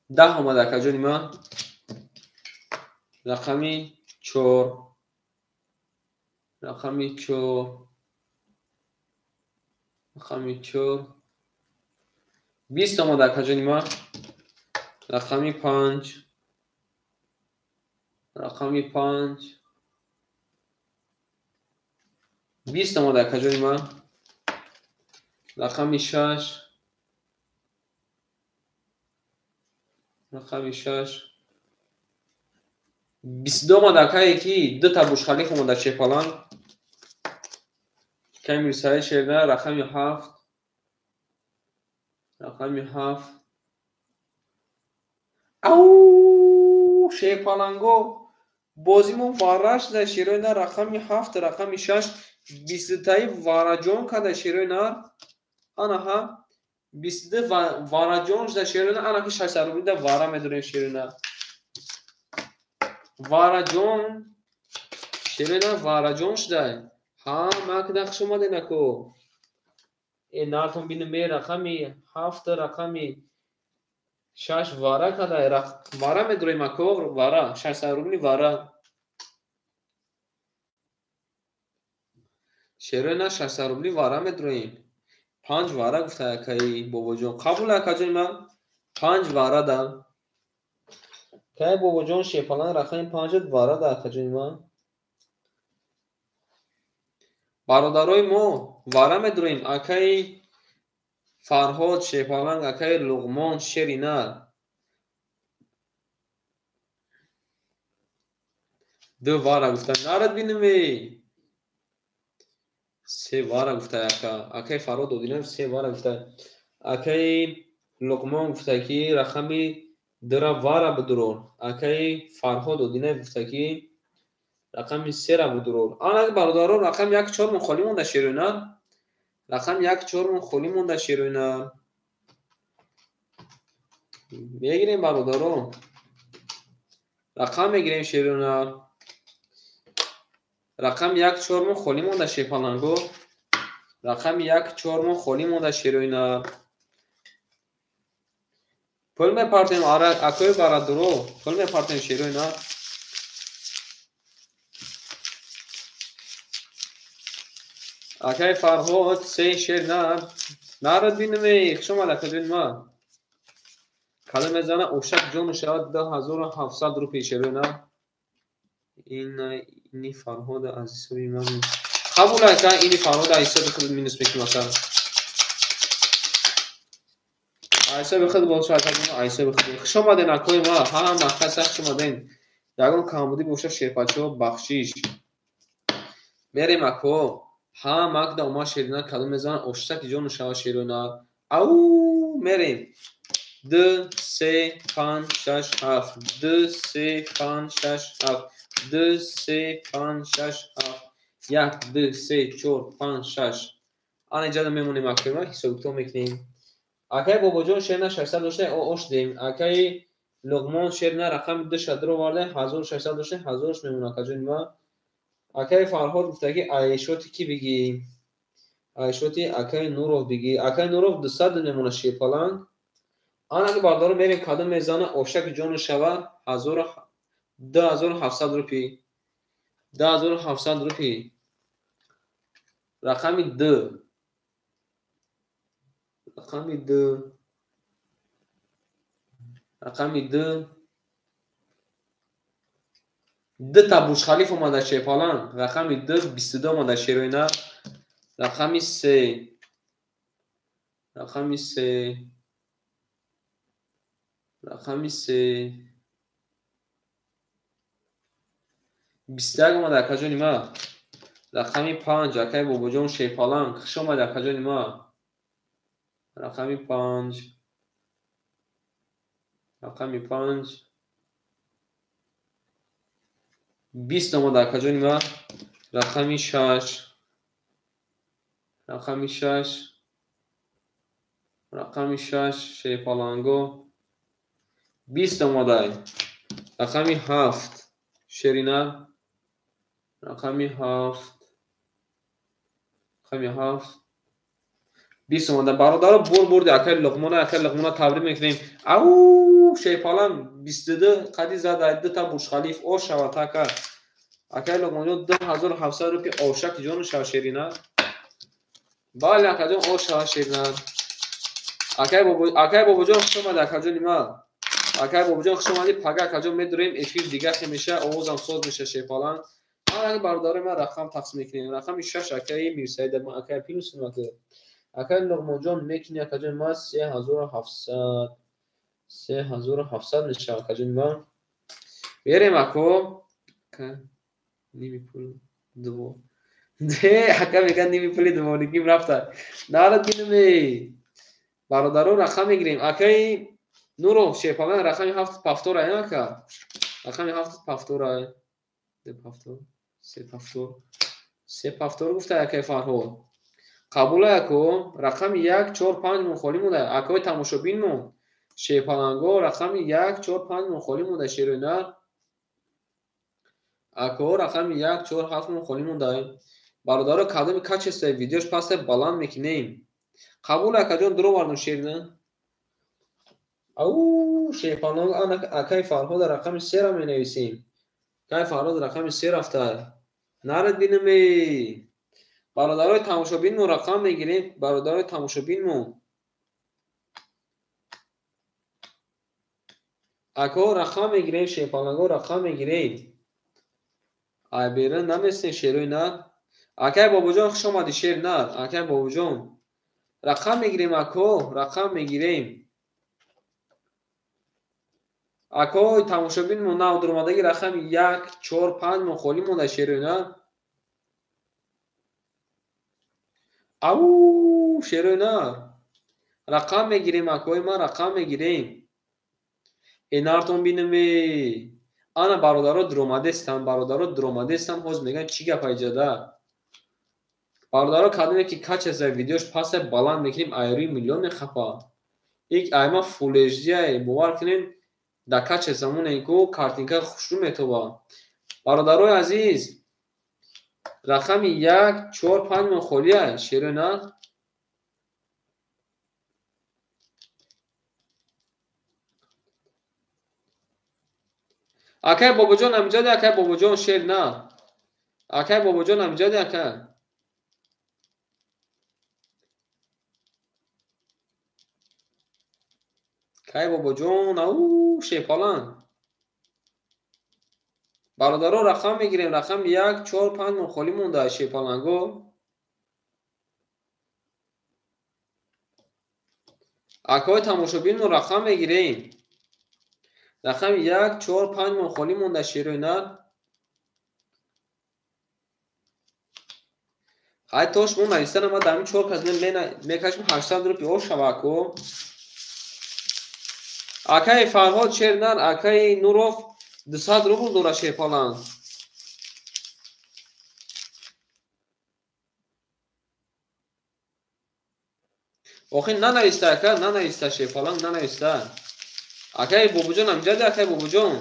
10 омад акаҷони ман. Рақами 4. Рақами 4. Рақами 4. 20 омад акаҷони ман. Рақами 5. Рақами 5. 20 омад акаҷони ман. Рақами 6. Рақами 6. 22 омад акае ки ду та Бурҷ-Халиф омада шерпаланг. Акаи Мирсаи шерна рақами 7. Рақами 7. Ау шерпаланго бозимон варра шуда шерои нар рақами 7 рақами 6 22таи вараҷон карда шерои нар. Ана ҳа 22 вараҷон шуда шерои нар. Ана ки 600 рублида вара медорем шерои нар. Вараҷон шерои нар вараҷон шуда. Ҳа макда хуш омаден ако. Э нартон бинем ме рақами 7 рақами 6 вара када вара медорем ако вара 600 рубли вара. Шерои на 600 рубли вара медорем. 5 вара гуфта акаи бобоҷон. Қабул акаҷони ман 5 вара да. Акаи бобоҷон шерпаланг рақами 5 вара да акаҷони ман. Бародарои мо вара медорем. Акаи Фарҳод шерпаланг, акаи Луқмон шери нар. 2 вара гуфта нарад бинем. 3 Се вара гуфта ака. Акай Фарҳод Одинаев се вара гуфта. Акаи Луқмон гуфта ки рақами дра вара бидурор. Акаи Фарҳод Одинаев гуфта ки рақами сера бидурор. Ана бародаро рақами як чормон холӣ монда шерӯйна. Рақами як чормон холӣ монда шерӯйна. Мегирем бародаро. Рақам мегирем шерӯйна. Рақами як чормон холӣ монда шерпаланго. Рақами як чормон холӣ монда шерӯйна. Пул мепартем акои бародаро, пул мепартем шерӯйна. Акай Фарҳод се шер нар. Нарад бинаме, хуш омад акаҷони ман. Кала мезана ошак ҷону шавад 2700 рупий шерӯйна. Ини Фарҳода аз ҳисоби ман қабул ака, ини Фарҳода аз ҳисоби худ минус мекунам ака. Аз ҳисоби худ бошад акаҷон, аз ҳисоби худ. Хуш омаден акои ман, ҳама каса хуш омаден. Ягон камбудӣ бошад шерпачаҳо бахшиш. Мерем ако. Ҳама акда омад шерина калон мезанад оштаки ҷону шавад шерина. Ау мерем. 2 3 5 6 7 2 3 5 6 7 2 3 5 6 7 1 2 3 4 5 6. Ана иҷода мемонем акои ман, ҳисоб китоб мекунем. Акаи Бобоҷон шерина 600 дошта, ош дем. Акаи Луқмон шерина рақами 2 шадро оварда, 1600 дошта, 1000 мемонад акаҷони ман. Акаи Фарҳод гуфта ки айшоти ки бигӣ? Айшоти акаи Нуров бигӣ. Акаи Нуров 200 мемонад шерпаланг. Ана ки бародаро мерем кадом мезана ошаки ҷону шавад 2700 рупий. 2700 рупий. Рақами 2. Рақами 2. Рақами 2. Ду та Бурҷ-Халиф омада шерпаланг. Рақами 2 22 омада шерӯйна. Рақами 3. Рақами 3. Рақами 3. 21 омада акаҷони ман. Рақами 5 акаи Бобоҷон шерпаланг. Хуш омад акаҷони ман. Рақами 5. Рақами 5. 20 омада акаҷони ман. Рақами 6. Рақами 6. Рақами 6 шерпаланго. 20 омада. Рақами 7 шерина. Рақами 7. Рақами 7. 20 омада. Бародаро бур бурди акаи Луқмона, акаи Луқмона табрик мекунем. Ау шерпаланг 22 қади зада, ду та Бурҷ-Халиф ош шавад ака. Акаи Луқмонҷон 2700 рупий ошак ҷону шавад шерина. Бале акаҷон ош шавад шерина. Акаи Бобоҷон хуш омад акаҷони ман. Акаи Бобоҷон хуш омадӣ. Пага акаҷон медурем эфир дига хе меша, овозам соз меша шерпаланг. Ана бародарои ман рақам тақсим мекунем. Рақами 6 акаи Мирсаид, акаи плюс ака. Акаи Луқмонҷон мекунӣ акаҷони ман 3700. 3700 мешавад акаҷони ман. Берем ако. Ними пул дво. Де ака мегӯяд ними пули дворниким рафта. Нарад бинаме. Бародаро рақам мегирем. Акаи Нуров шерпаланг рақами 7 пафтор ай ака. Рақами 7 пафтор ай. 2 пафтор, 3 пафтор. 3 пафтор гуфта акаи Фарҳод. Қабул ако. Рақами 1 4 5 мон холӣ монда. Акои тамошобинмон. Шерпаланго рақами 1 4 5 мон холӣ монда шерӯйна. Ако рақами 1 4 7 мон холӣ монда. Бародаро кадоми качествои видеош паста баланд мекунем. Қабул акаҷон дуровардум шерина. Ау шерпаланг ана акаи Фарҳода рақами 3 ра менависем. Акаи Фарҳод рақами 3 рафта. Нарад бинаме. Бародарои тамошобинмон рақам мегирем. Бародарои тамошобинмон. Ако рақам мегирем шерпаланго рақам мегирем. Ай берун наместем шерӯй на. Акаи Бобоҷон хуш омадӣ шер на. Акаи Бобоҷон. Рақам мегирем ако, рақам мегирем. Ако тамошобинмон нав дуромадаги рақами 1 4 5 мон холӣ монда шерӯй на. Ау, шерои нар. Рақам мегирем, акои ман, рақам мегирем. Энартон бинаме. Ана бародаро дуромадестам, бародаро дуромадестам, ҳозир мегӯянд чӣ гап айҷада. Бародаро кадоме ки качества видеош паста баланд мекунем, айрӯи миллион мехапа. Ик айма Full HD бовар кунед, дар качества монем ку картинка хушрӯ метоба. Бародарои азиз, рақами 1, 4, 5 мон холия, шерои нар. Акай Бобоҷон амҷади, акай Бобоҷон шер на. Акай Бобоҷон амҷади, ака. Кай Бобоҷон, ау, шепалан. Бародаро рақам мегирем, рақам 1, 4, 5 мон холӣ монда, шепаланго. Акои тамошобинмо рақам мегирем. Рақами 1, 4, 5 мон холӣ монда, шерои нар. Ҳай то шумо нависта нама, дар ҳамин 4 кас мекашем 800 рупи ош шава, ако. Акаи Фарҳод шер нар, акаи Нуров 200 рубл дора шерпалан. Охи нанависта, ака, нанависта шерпалан, нанависта. Акаи Бобоҷон амҷади, акаи Бобоҷон.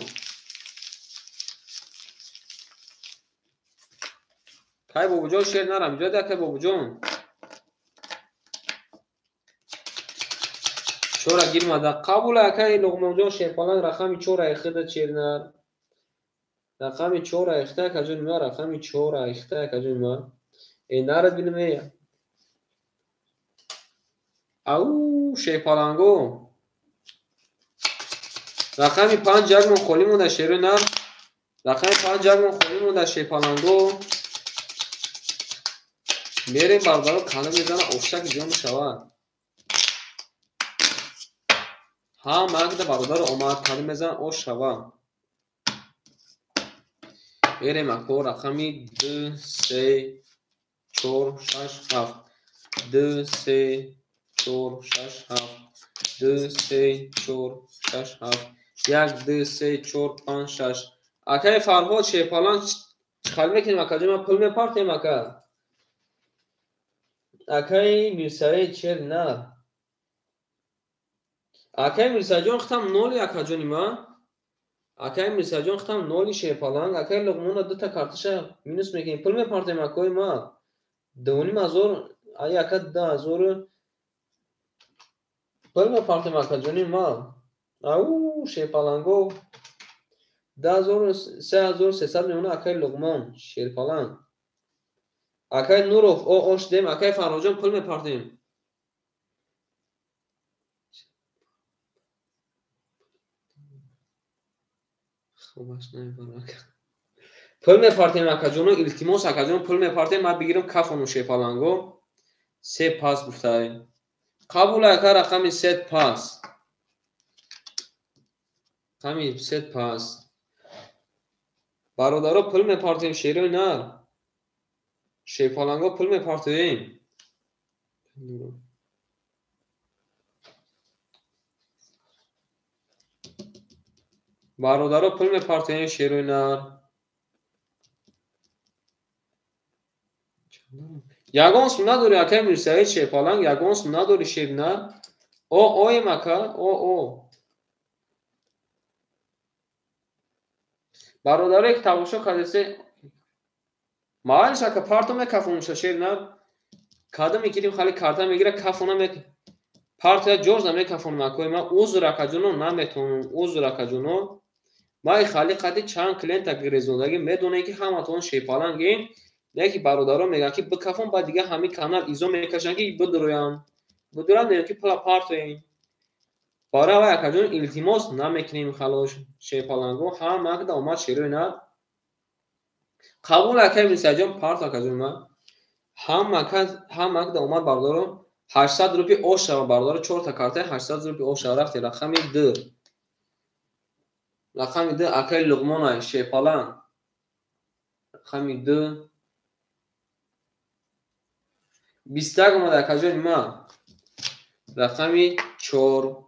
Кай Бобоҷон шер нар амҷади, акаи Бобоҷон. Чора гирмада. Қабул акаи Луғмонҷон шерпалан, рақами 4 айхида шер нар. Рақами 4 айхида акаҷон ма, рақами 4 айхида акаҷон ма. Э нарад бинаме. Ау, шерпаланго. Рақами 5 як мон холӣ монда, шерои нар. Рақами 5 як мон холӣ монда, шерпаланго. Мерем бародаро, кана мезана, оштак ҷо мешавад. Ҳама акда бародаро омад, кана мезана, ош шава. Мерем ако, рақами 2, 3, 4, 6, 7. 2, 3, 4, 6, 7. 2, 3, 4, 6, 7. 1, 2, 3, 4, 5, 6. Акаи Фарҳод шерпалан чӣ хал мекунем, акаҷон? Ман пул мепартем, ака. Акаи Мирсаид шер нар. Акаи Мирсаидҷон хитам ноли, акаҷони ма. Акаи Мирсаидҷон хитам ноли шерпаланг. Акаи Луғмона дута карташа минус мекунем. Пул мепартем, акои ма. 2500, ай ака 2000 пул мепартем, акаҷони ма. Ау, шерпаланго. 3300 мемона акаи Луғмон шерпаланг. Акаи Нуров, о, ош дем, акаи Фарҳодҷон пул мепартем. Пул мепартем, акаҷоно, илтимос, акаҷон, пул мепартем, ман бигирам кафону шерпаланго. 3 пас гуфтай. Қабул ака, рақами 3 пас. Рақами 3 пас. Бародаро пул мепартем, шерои нар. Шерпаланго пул мепартем. Бародаро пул мепартем, шерои нар. Ягон сум надори, акаи Мирсаид шерпаланг, ягон сум надори, шер нар. О, оем, ака, о, о. Бародаре ки тамошо кардесе, маълиш ака, парто мекафонуша шер нар. Кадам мекирим, хали карта мегира, кафона мек. Партия ҷоз намекафонам, акои ман, узр акаҷоно, наметавонам, узр акаҷоно. Ман хали қади чанд клиента гирезондагӣ медонем ки ҳаматон шерпалангем. Яке бародаро мегӯянд ки бикафон, баъд дига ҳамин канал изо мекашанд ки бидуроям. Бидурам мегӯянд ки пула партоем. Барои вай акаҷон илтимос намекунем халош шерпаланго, ҳама акда омад шерои нар. Қабул акаи Мирсаидҷон, парто акаҷон ман. Ҳама акда омад бародаро, 800 рупи ош шава бародаро, 4 та картаи 800 рупи ош шава рафте, рақами 2. Рақами 2 акаи Луғмонай шерпалан. Рақами 2. 21 омада акаҷони ма. Рақами 4.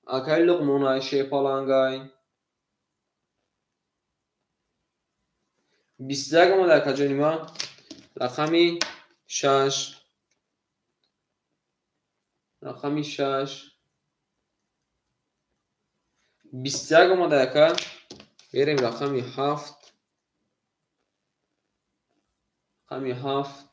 Акаи Луқмонай шерпалангай. 21 омада акаҷони ма. Рақами 6. Рақами 6. 21 омада ака. Берем рақами 7. Рақами 7.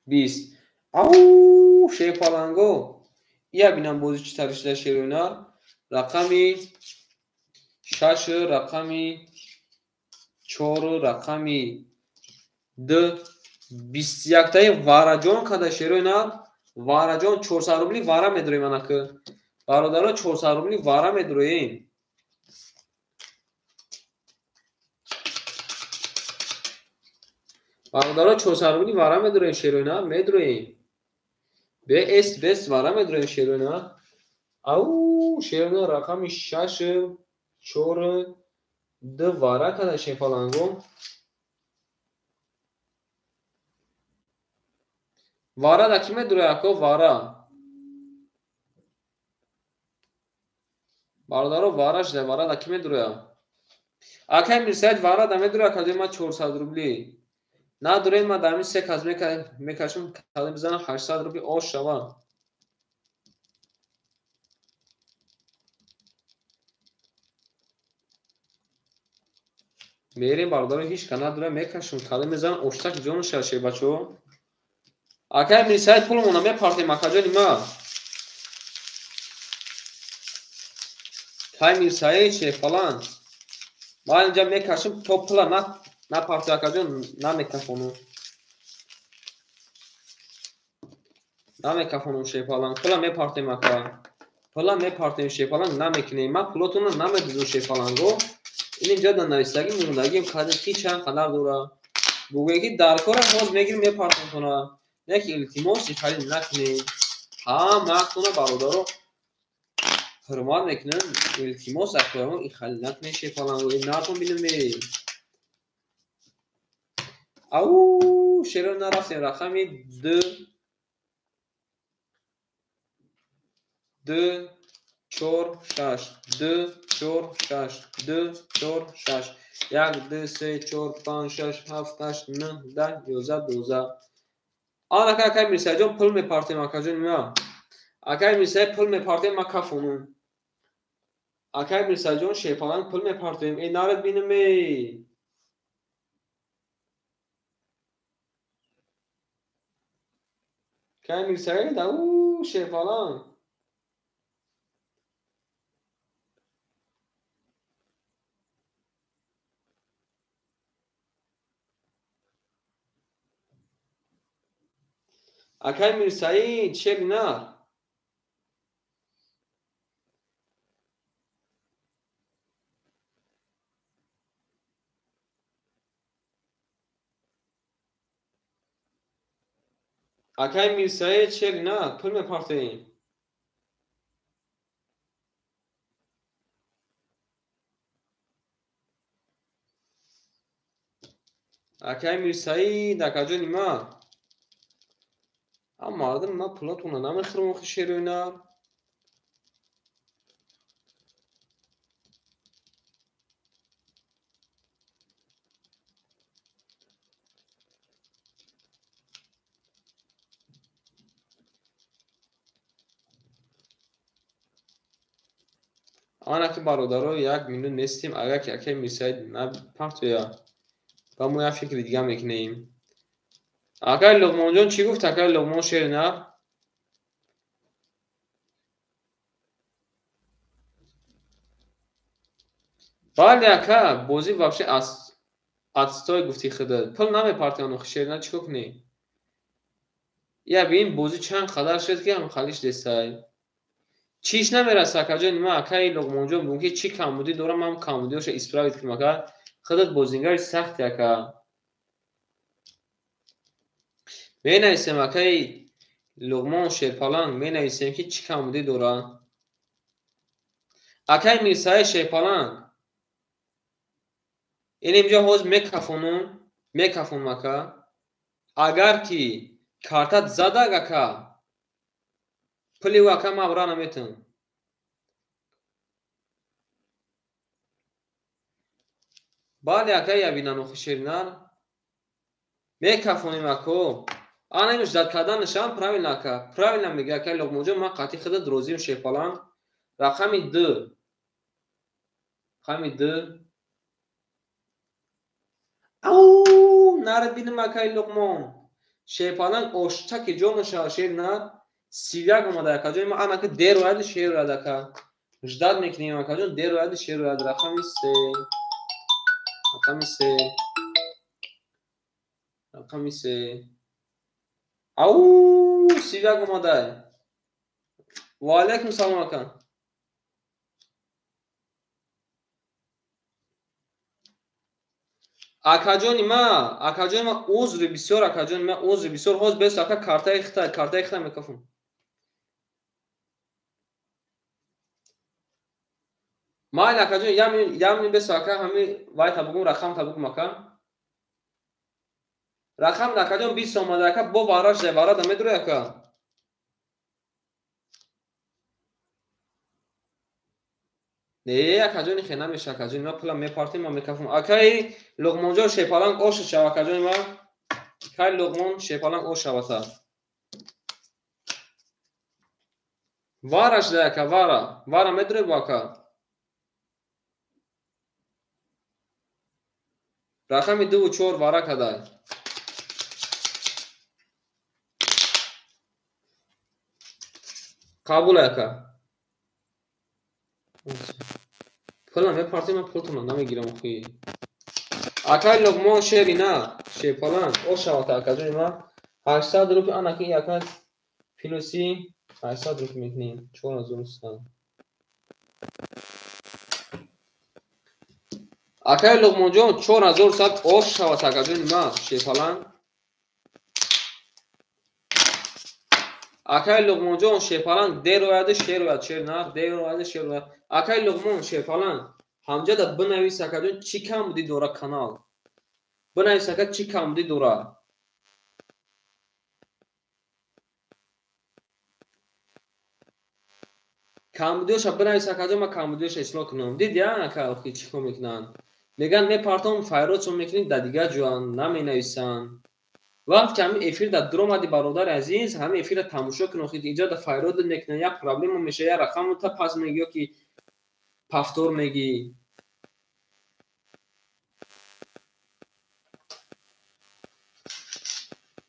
20. Ау, шерпаланго. Ия бинам бози чӣ тавр шуда шероина. Рақами 6, рақами 4, рақами 2. 21-таи вараҷон када шероина. Вараҷон 400 рубли вара медроем анака. Бародаро 400 рубли вара медроем. Бародаро 400 рубли вара медроем шероина, медроем. Бс бс вара медроем шероина. Ау, шероина рақами 6, 4, 2 вара када шерпаланго. Вара да ки медроя ако вара. Бародаро вара шуда, вара да ки медроя. Акай Мирсаид вара да медроя каҷои ма 400 рубли. Надорем ма дар ҳамин се кас мекашам, калем бизанам 800 рубли ош шава. Мерем бародаро ҳеч ка надорем, мекашам, калем мезанам оштак ҷон шава шербачо. Акай Мирсаид пулмона мепартем акаҷони ма. Кай Мирсаид шерпалан. Ман инҷа мекашам то пула напарти акаҷон, намекафонам. Намекафонам шерпалан. Пула мепартем ака. Пула мепартем шерпалан намекунем. Ман пулотонро намедузам шерпаланго. Ин инҷа дар нависагӣ мондагим каде ки чанд қадар дора. Бугӯе ки дар кора ҳоз мегирим мепартем тона. Не ки илтимос ихалӣ накунем. Ҳамаатона бародаро ҳурмат мекунем. Илтимос акоямон ихалӣ накунем шерпаланго. Натон бинем. Ау, шеро нарафтем. Рақами 2 2 4 6 2 4 6 2 4 6 1 2 3 4 5 6 7 8 9 10 11 12. Анака акай Мирсаидҷон пул мепартем акаҷони ма. Акай Мирсаид пул мепартем ма кафонум. Акай Мирсаидҷон шерпаланг пул мепартем. Эй наред бинем эй. Кай Мирсаид ау шерпаланг. Акай Мирсаид шер на. Акай Мирсаид шер на пул мепартем. Акай Мирсаид акаҷони ма. Ам мардум ма пулотона намехӯрам охи шероина. Анаки бародаро як минут нестем, агар ки акай Мирсаид напартоя ба мо як фикри дига мекунем. Акай Луқмонҷон чӣ гуфт? Акай Луқмон шер на? Бале ака, бозӣ вообще отстой гуфти худат. Пул намепартем охи шер на, чӣ кор кунем? Я бин бозӣ чанд қадар шуд ки ҳам халиш дестай. Чиш намераса акаҷони ма, акаи Луқмонҷон бун ки чӣ камбудӣ дорам, ман камбудиҳоша исправить кунам ака. Худат бозингари сахти ака. Менависем акаи Луқмон шерпаланг, менависем ки чӣ камбудӣ дора. Акаи Мирсаид шерпаланг. Ин инҷо ҳоз мекафонум, мекафонум ака. Агар ки Картат задаг ака. Пули ака ман бра наметам. Бале ака ябинан охи шеринар. Мекафонем ако. Ана имш зад карданашам правильно ака. Правильно мега ака Луқмонҷон, ман қатъи худат розием шерпаланг. Рақами 2. Рақами 2. Ау, нарад бинам акаи Луқмон. Шерпаланг оштаки ҷонаша шеринар. 31 омада акаҷон. Ман анака дер ояд шер ояд ака. Ждат мекунем акаҷон, дер ояд шер ояд. Рақами 3. Рақами 3. Рақами 3. Ау, 31 омада. Ва алайкум салом ака. Акаҷони ма узри бисёр, акаҷони ма узри бисёр. Ҳоз бес ака картаи хита, картаи хита мекафам. Майли акаҷон, ямин бес ака ҳами вай та бугум, рақам та бугум ака. Рақам акаҷон 20 омада ака, бо вараш зай вара да медурӣ ака. Не, акаҷони хе намеша акаҷони ма пулам мепартем, ма мекафам. Акаи Луқмонҷон шерпаланг ош шава акаҷони ма. Акаи Луқмон шерпаланг ош шавата. Вараш дай ака, вара. Вара медурӣ бо ака. Рақами 2 4 вара кадай. Қабул ака. Пулам мепартем, ман пултонам намегирам охи. Акаи Луқмон шерина, шерпаланг ош шавата акаҷони ма. 800 рупи анаки ака плюси 800 рупи мекунем. 4100. Акаи Луқмонҷон 4100 ош шавата акаҷони ма шерпаланг. Акаи Луқмонҷон шерпаланг дер ояд шер ояд шернар, дер ояд шер ояд. Акаи Луқмон шерпаланг ҳамҷада бинавис акаҷон чӣ кам буди дора канал. Бинавис ака чӣ кам буди дора. Камбудиёша бинавис акаҷон, ман камбудиёша ислоҳ кунам. Дидя ака охи чӣ кор мекунанд? Мегӯянд мепартом файротшон мекунем дар дигар ҷоян наменависанд. Вақт ки ҳамин эфир дар дуромади бародари азиз, ҳамин эфирро тамошо кун, охи инҷо дар файрод мекунанд, як проблема меша, як рақамро та пас мегӣ ё ки повтор мегӣ.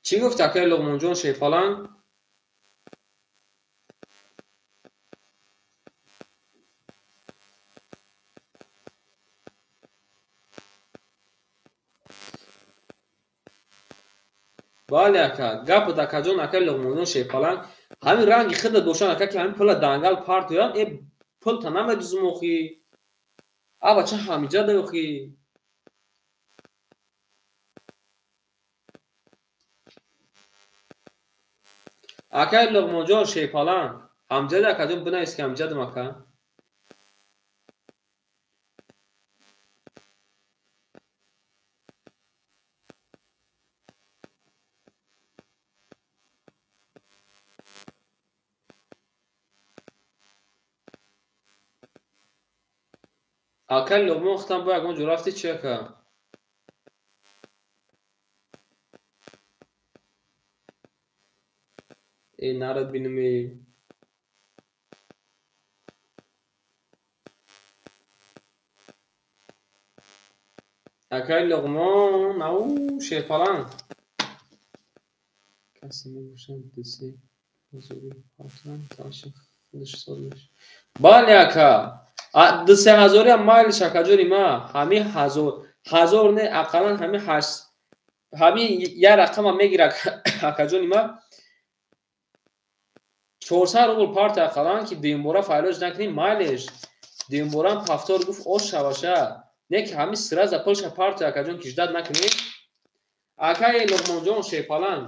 Чӣ гуфт акаи Луқмонҷон шерпаланг? Бале ака, гапот акаҷон, акаи Луқмонҷон шерпаланг, ҳамин ранги худат бошанд ака, ки ҳамин пула дангал партоянд, э пулта намедузум охи. А бача ҳамиҷа да охи. Акаи Луқмонҷон шерпаланг, ҳамҷади акаҷон бинавис ки ҳамҷадам ака. Акаи Луқмон худам бо ягон ҷо рафти чи ака? Э нарад бинаме. Акаи Луқмон, ау шерпаланг. Касе мебошад дисе ҳазори партан таша худаш соз мешавад. Бале ака. Дусе ҳазори ҳам майлиш акаҷони ма. Ҳамин ҳазор не, ақаллан ҳамин ҳашт, ҳамин як рақама мегира акаҷони ма. 400 рубл парта ақаллан ки дуюмбора файлош накунем майлиш. Дуюмборам повтор гуфт ош шаваша. Не ки ҳамин сразу пулша парта акаҷон ки ждат накунем. Акаи Луқмонҷон шерпаланг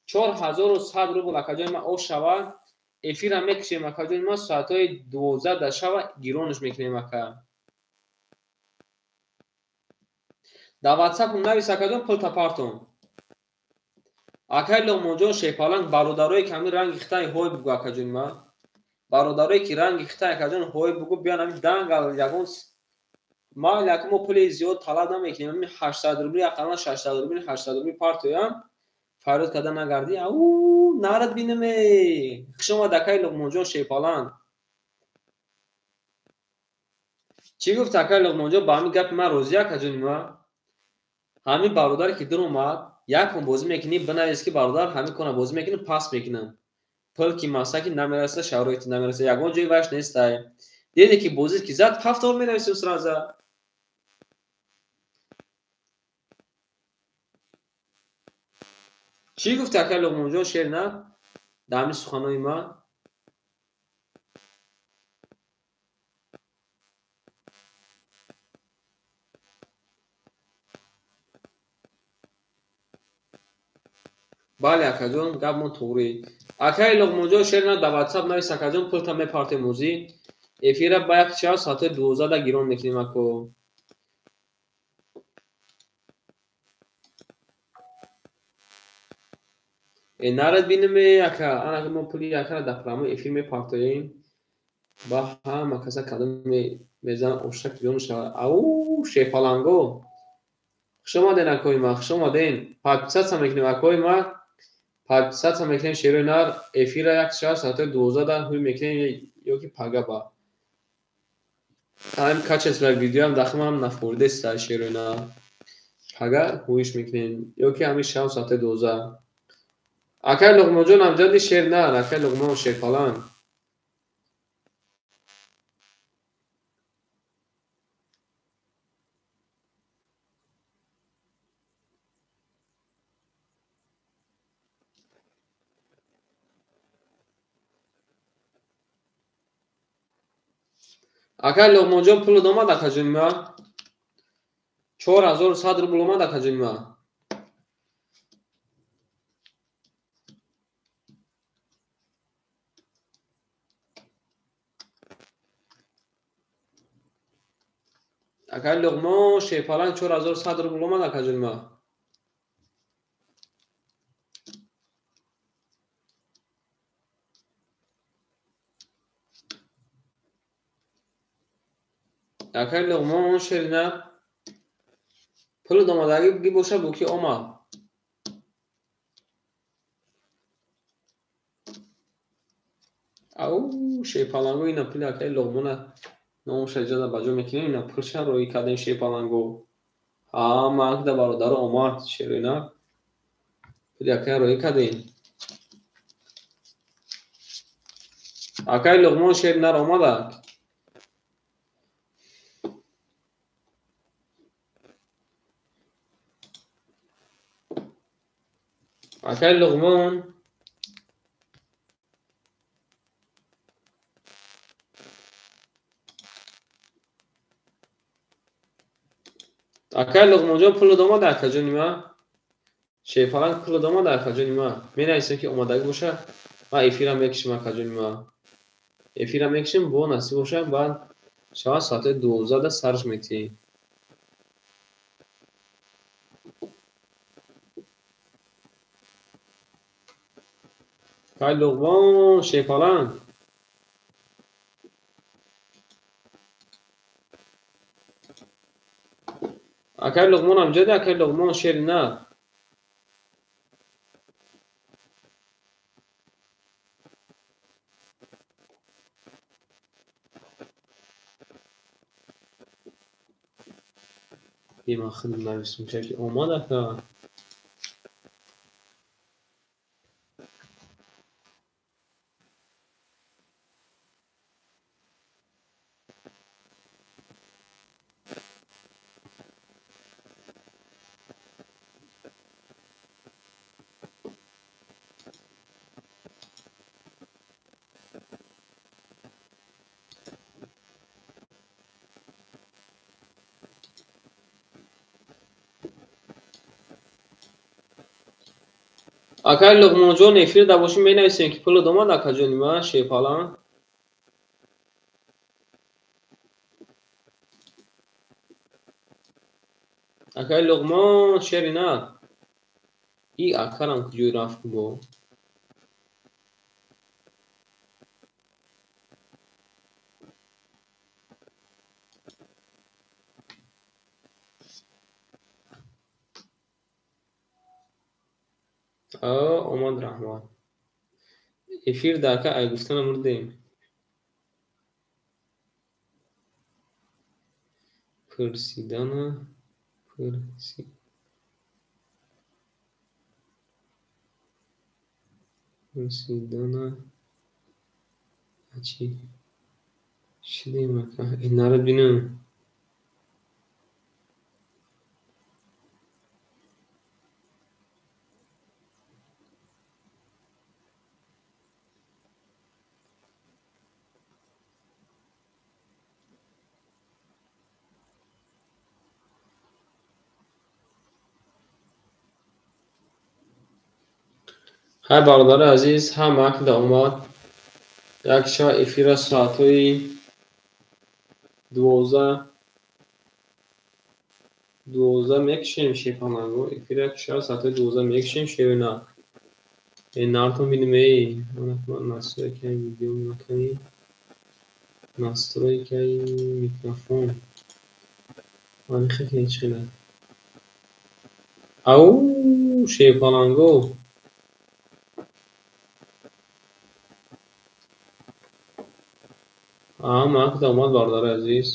4100 рубл акаҷони ма ош шава. Эфирам мекушем акаҷони ма соатҳои 12 дар шава гиронаш мекунем ака. Дар ватсапам навис акаҷон пулта партон. Акай Луқмонҷон Шерпаланг, бародарое ки ҳамин ранги хитай ҳой бугу, акаҷони ман. Бародарое ки ранги хитай, акаҷон, ҳой бугу, биён ҳамин дангал ягон майли, ака, мо пули зиёд талаб намекунем. Ҳамин 800 рубли, ақаллан 600 рубли, 800 рубли партоям. Фарёд карда нагардӣ. Ау, нарад бинаме. Хуш омад, акай Луқмонҷон Шерпаланг. Чӣ гуфт акай Луқмонҷон? Ба ҳамин гапи ман розӣ, акаҷони ман? Ҳамин бародаре ки дур омад, якон бозӣ мекунӣ, бинавис ки бародар, ҳамин кона бозӣ мекунӣ, пас мекунам. Пул ки масаки намераса, шароити намераса, ягон ҷои ваш нестай. Диде ки бозӣ ки зад, ҳафтор менависем сразу. Чӣ гуфт акай Луқмонҷон шер на? Дар ҳамин суханои ман? Бале, акаҷон, гапмон туғрӣ. Акай Луқмонҷон шер на, дар WhatsApp навис, акаҷон, пулта мепартем ӯзӣ. Эфира ба як чав соати 12 гирон мекунем, ако. Нарад бинаме, ака, ана мо пули акара дар прямой эфир мепартоем. Ба ҳама каса кадом мезанад, ошак ҷон шавад. Ау, Шерпаланго. Хуш омаден, акои ман, хуш омаден. Подписаться мекунем, акои ман. Подписаться мекунем, шерои нар. Эфира як чав соати 12 ҳуй мекунем ё ки пага ба. Ҳам качество видеоам дахмам нафурдест шерои нар. Пага ҳуйш мекунем ё ки ҳамин шаб соати 12. Акай Луқмонҷон амҷади шер нар, акай Луқмон Шерпаланг. Акай Луқмонҷон пул омад, акаҷони ман? 4100 рубл омад, акаҷони ман. Акай Луқмон Шерпаланг 4100 рубл омад, акаҷони ман. Акай Луқмон шерина пул омадагӣ боша, бу ки омад. Ау, Шерпаланго, ина пули акай Луқмона номша иҷоза ба ҷо мекунем, ина пулша роӣ кардем Шерпаланго. Ҳама акда бародаро омад шерина. Пули акай роӣ кардем. Акай Луқмон шеринар омадак. Акай Луқмон акай Луқмонҷон пул омад, акаҷони ман. Шерпаланг пул омад, акаҷони ман. Менависем ки омадагӣ боша, ман эфирам мекишам, акаҷони ман. Эфирам мекишем, бо насиб боша, баъд шавад соати 12 сарш метиҳем. Акай Луқмон Шерпаланг. Акай Луқмон амҷади, акай Луқмон шери нар. Ман худам нависам, ки омад, ака. Акай Луқмонҷон эфир да бошӣ, менависем ки пулат омад, акаҷони ман Шерпаланг. Акай Луқмон шери на. И акарам куҷо рафт бо? Омад, раҳмат. Эфир да ака, ай гуфтана мурдем. Пурсидана пурси пурсидана чӣ шидем ака? Инара бинам. Ҳай, бародари азиз, ҳама акда омад. Як шава эфира соатҳои 12 мекушем, шепаланго. Эфира як шава соатҳои 12 мекушем, шеви на. Э, нартон бинем, эй. Настройкаи видео накани. Настройкаи микрофон. Ман хеле чӣ хела. Ау, шепаланго. Ҳама акда омад, бародари азиз.